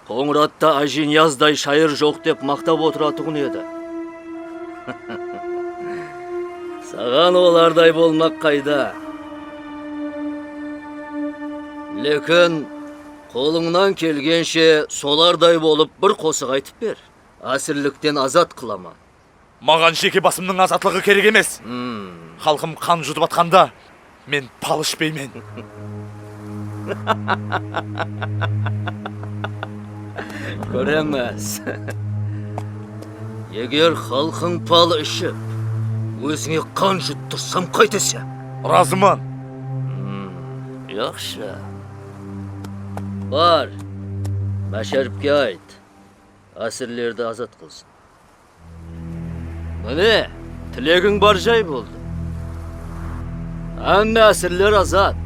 Qońıratta Ájiniyazday shayır joq dep maqtap otıratuǵın edi. Saǵan olarday bolmaq qayda? Lekin qolıńnan kelgenshe solarday bolıp bir qosıq aytıp ber. Ásirlikten azat qılaman. Maǵan jeke basımnıń azatlıǵı kerek emes. Hmm. Xalqım qan jutıp atqanda, men pal ishpeymen. Kóremiz. Eger xalqıń pal iship, ózińe qan juttırsam, qáyteseń? Razıman. Hmm, yaqshı. Bar, Másharipke ayt, ásirlerdi azat qılsın. Mine, tilegiń bar jay boldı. Hámme ásirler azat.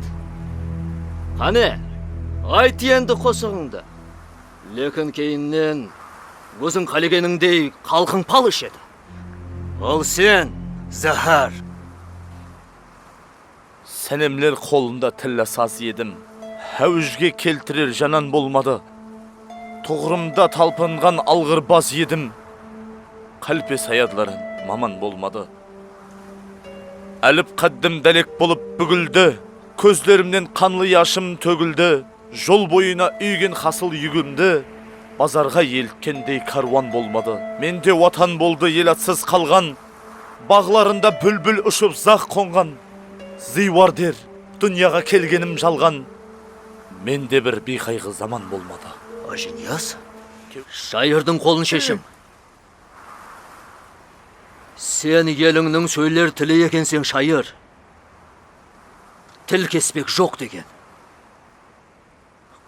Qáne, ayt endi qosıǵıńdı. Lekin keyinnen óziń qálegenińdey xalqıń pal ishedi. Al sen, záhár. Sánemler qolında tilla saz edim. Háwijge keltirer janan bolmadı. Tuǵırımda talpınǵan alǵırbaz edim. Qálpe sayadların maman bolmadı. Álip qáddim dálek bolıp búgildi. Kózlerimnen qanlı yashım tógildi. Jol boyına úygen hasıl yúgimdi bazarǵa eltkendey kárwan bolmadı. Mende watan boldı el atsız qalǵan, baǵlarında búlbil ushıp zax qonǵan. Zıywarder, dúnyaǵa kelgenim jalǵan. Mende bir biyqayǵı zaman bolmadı. Ájiniyaz, shayırdıń qolın sheshiń. Sen elińniń sóyler tili ekenseń, shayır. Til kespek joq degen.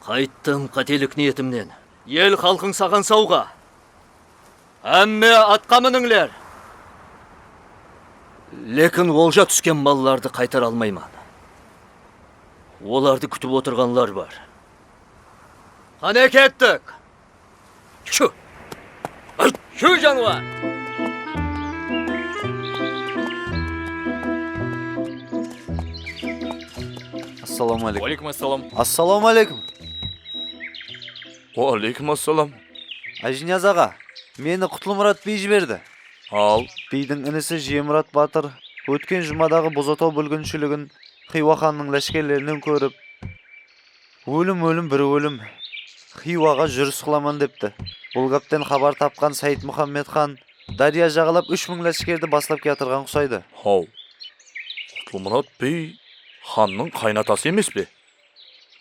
Qayttım qátelik niyetimnen. El-xalqıń saǵan sawǵa. Hámme atqa minińler. Lekin olja túsken mallardı qaytara almayman. Olardı kútip otırǵanlar bar. Qáne, kettik! Shu! Ayt, shu janıwar! Assalawma aleykum. Wa aleykum assalam. Assalawma aleykum. Wa aleykum assalam. Ájiniyaz aǵa, meni Qutlımurat biy jiberdi. Al. Biydiń inisi Jiyemurat batır ótken jumadaǵı Bozataw búlginshiligin Xiywa xannıń láshkerlerinen kórip, ólim, ólim, bir ólim. Xiywaǵa júris qılaman depti. Bul gápten xabar tapqan Sayıtmuxammed xan dárya jaǵalap úsh mıń láshkerdi baslap kiyatırǵan qusaydı. Haw, Qutlımurat biy xannıń qaynatası emes pe?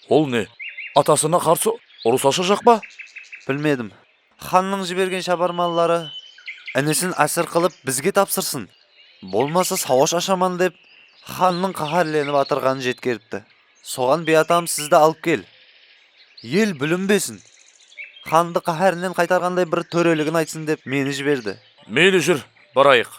Ol ne, atasına qarsı urıs ashajaq pa? Bilmedim. Xannıń jibergen shabarmanları inisin ásir qılıp bizge tapsırsın, bolmasa sawash ashaman dep, xannıń qáhárlenip atırǵanın jetkeripti. Soǵan biyatam sizdi alıp kel. El bilinbesin. Xandı qáhárinen qaytarǵanday bir tóreligin aytsın dep meni jiberdi. Meyli, júr, barayıq.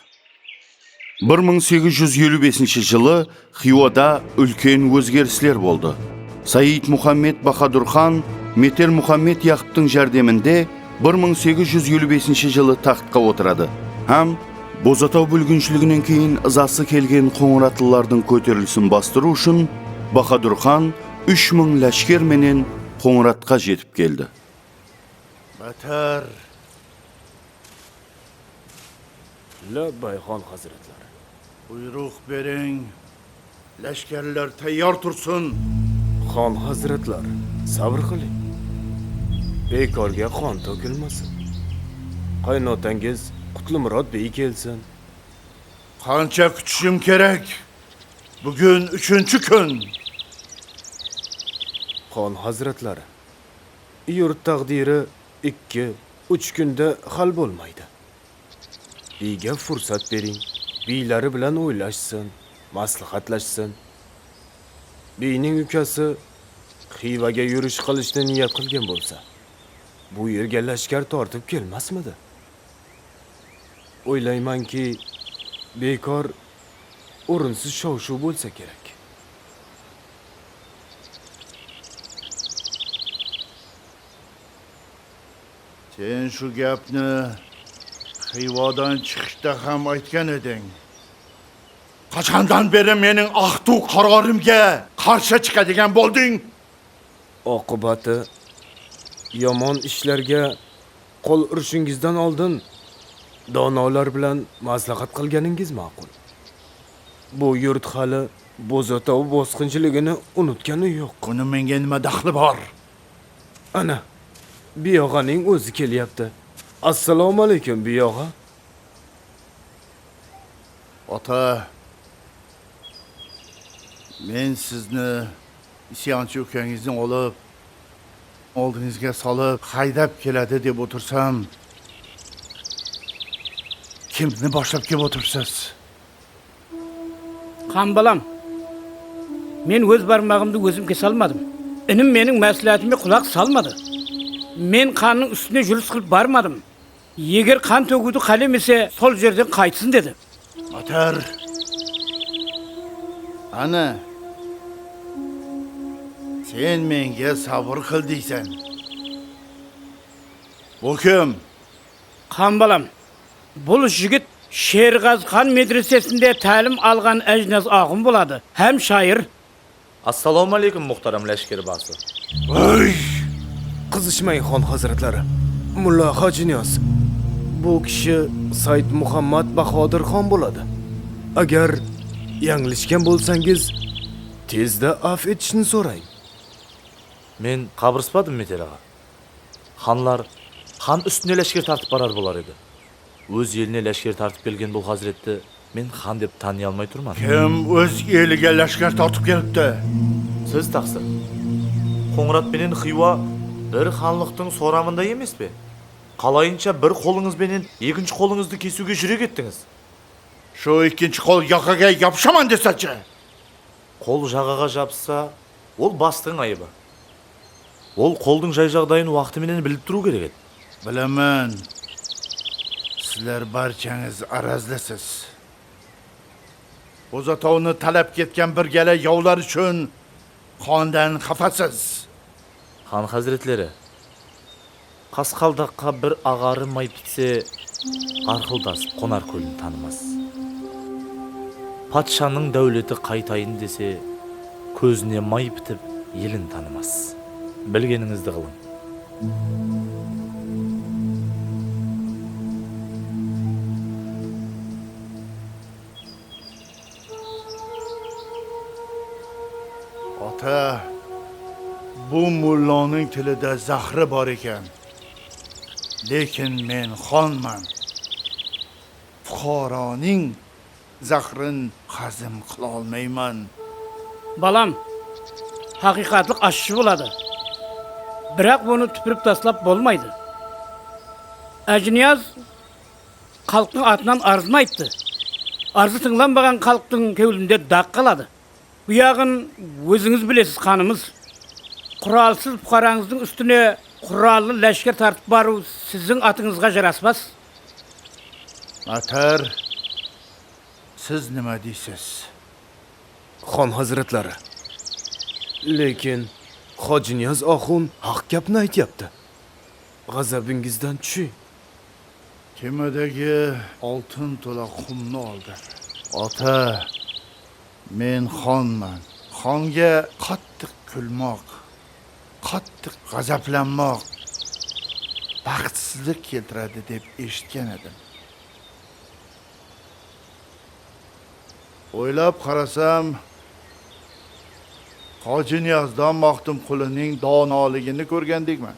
Bir mıń segiz júz eliw besinshi jılı Xiywada úlken ózgerisler boldı. Sayid Muhammed Bahadur xan Meter Muhammed Yaqıptıń járdeminde bir mıń segiz júz eliw besinshi jılı taxtqa otıradı hám Bozataw búlginshiliginen keyin ızası kelgen qońıratlılardıń kóterilisin bastırıw ushın Bahadur xan úsh mıń láshker menen Qońıratqa jetip keldi. Batar. Labbay, xon házretler. Buyrıq beriń, láshkerler tayyar tursın. Xon házretler, sabır qılıń. Bekorga qon tókilmasin. Qaynotangiz Qutlımurat biy kelsin. Qansha kútishim kerek? Búgin úshinshi kún. Xon házretler, yurt táǵdiri ikki, úsh kúnde hal bolmaydı. Biyge fursat beriń, biyleri bilan oylashsın, másláhátlashsın. Biyniń ukası Xiywaga yúrish qilishni niyat qilgan bolsa, bu yerga lashkar tortib kelmasmidi? Oylaymanki, bekor, o'rinsiz shov-shuv bo'lsa kerak. Sen shu gapni Xiywadan chiqishda ham aytgan eding. Qachandan beri meniń aqtuv qarorimga qarshi chiqadigan bolding? Oqibati yomon ishlarga qol urishingizdan oldin Donolar bilan maslahat qilganingiz ma'qul. Bu yurt hali Bo'zatov bosqinchiligini unutgani yo'q. Bunı menga nima daxli bor? Ana, buyog'aning o'zi kelyapti. Assalomu alaykum, buyog'a. Ota, men sizni isyonchi ukangizning olib, oldingizga solib, haydab keladi deb o'tirsam, kimni boshlab kelib o'tiribsiz? Qan balam, men o'z barmog'imni o'zim kesolmadim. Inim meniń másláhátimge qulaq salmadı. Men qannıń ústine júris qılıp barmadım. Eger qan tógiwdi qálemese, sol jerden qaytsın dedi. Matar, ana, sen menge sabır qıl deysen. Bu kim? Qan balam, bul jigit Sherg'az xan medresesinde tálim alǵan Ájiniyaz axun boladı hám shayır. Assalawma aleykum, muhtaram láshkerbası. Oy! Qızıshmang, xon hazratlari. Mulla Hajiniyoz, bu kishi Said Muhammad Bahodir xon bo'ladi. Agar yanglishgan bo'lsangiz, tezda afv etishni so'rang. Men qabırspadım, Meter aǵa. Xanlar xan ústine láshker tartıp barar bolar edi. Óz eline láshker tartıp kelgen bul háziretti men xan dep tanıy almay turman. Kim óz eliga láshker tartıp kelipti? Siz, taqsır. Qońırat penen Xiywa bir xanlıqtıń soramında emes pe? Qalayınsha bir qolıńız benen ekinshi qolıńızdı kesiwge júrek ettińiz? Shu ekinshi qol yaqaǵa yapıshaman desatshı. Qol jaǵaǵa jabıssa, ol bastıń ayıbı. Ol qoldıń jay-jaǵdayın waqtı menen bilip turıw kerek edi. Bilaman, sizler barchańiz arazlisiz. Bo'zatavnı talap ketken bir gala yawlar ushın qondan xafasiz. Xan házretleri, qasqaldaqqa bir aǵarı may pitse, ǵarqıldasıp qonar kólin tanımas. Patshanıń dáwleti qaytayın dese, kózine may pitip, elin tanımas. Bilgenińizdi qılıń. Ata, bu mullanıń tilida zaxri bor eken. Lekin men xonman. Fuqaronıń zaxrin hazm qila olmayman. Balam, haqıyqatlıq ashshı boladı. Biraq onı túpirip taslap bolmaydı. Ájiniyaz xalıqtıń atınan arızın ayttı. Arızı tıńlanbaǵan xalıqtıń kewlinde daq qaladı. Buyaǵın ózińiz bilesiz, xanımız. Quralsız puqarańızdıń ústine qurallı láshker tartıp barıw siziń atıńızǵa jaraspas. Matar, siz nima deysiz? Xon hazratlari. Lekin Hojiniyaz axun haq gapni aytyapti. G'azabingizdan tushiń. Kemadagi oltin to'la qumni oldi. Ota, men xonman. Xonga qattiq kulmoq, qattiq g'azablanmoq baxtsizlik keltiradi deb eshitgan edim. O'ylab qarasam, Hojiniyozdan Maxtumqulining donoligini ko'rgandekman.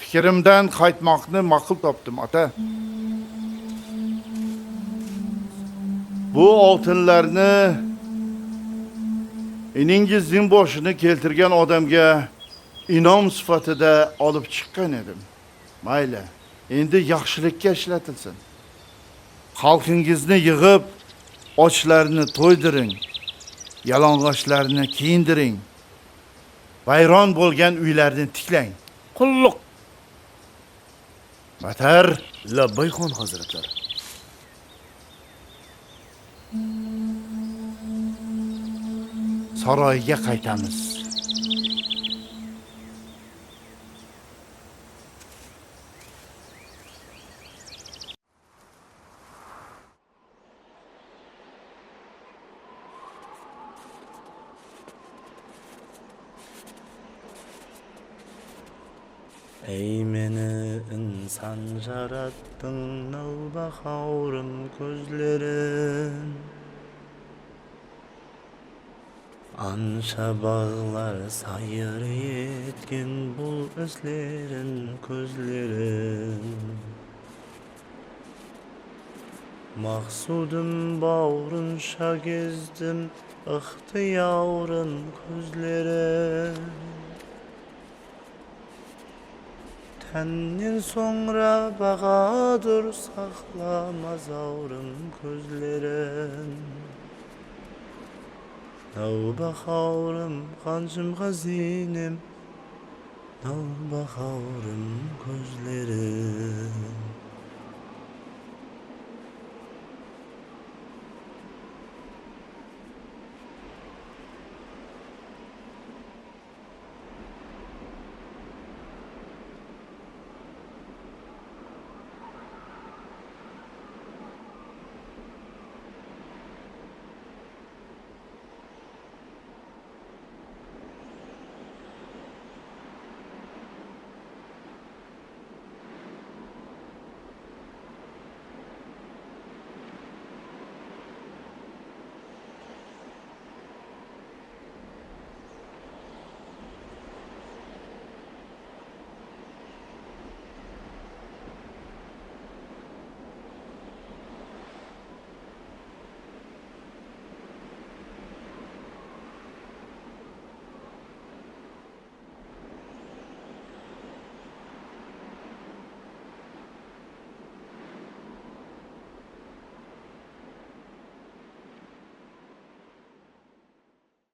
Fikrimdan qaytmoqni ma'qul topdim, ota. Bu oltinlarni iningizning boshini keltirgan odamga inom sifatida olib chiqqan edim. Mayli, endi yaxshilikka ishlatilsin. Xalqingizni yig'ib, ochlarni to'ydiring, yalang'ochlarni kiyindiring, vayron bo'lgan uylarni tiklang. Qulluq. Matar. Labbay, xon hazratlari. Saroyga qaytamiz. Ey meni iń San jarattıń, nawbahawrım, kózlerin. Ansha baǵlar sayır etken bul islerin, kózlerin. Maqsudım bawrınsha gezdim, ıqtıyawrım, kózlerin. Tánnen sońra baǵadur saqlamaz awrım, kózlerin. Nawbahawrım, qanshım xáziynem, nawbahawrım, kózlerin.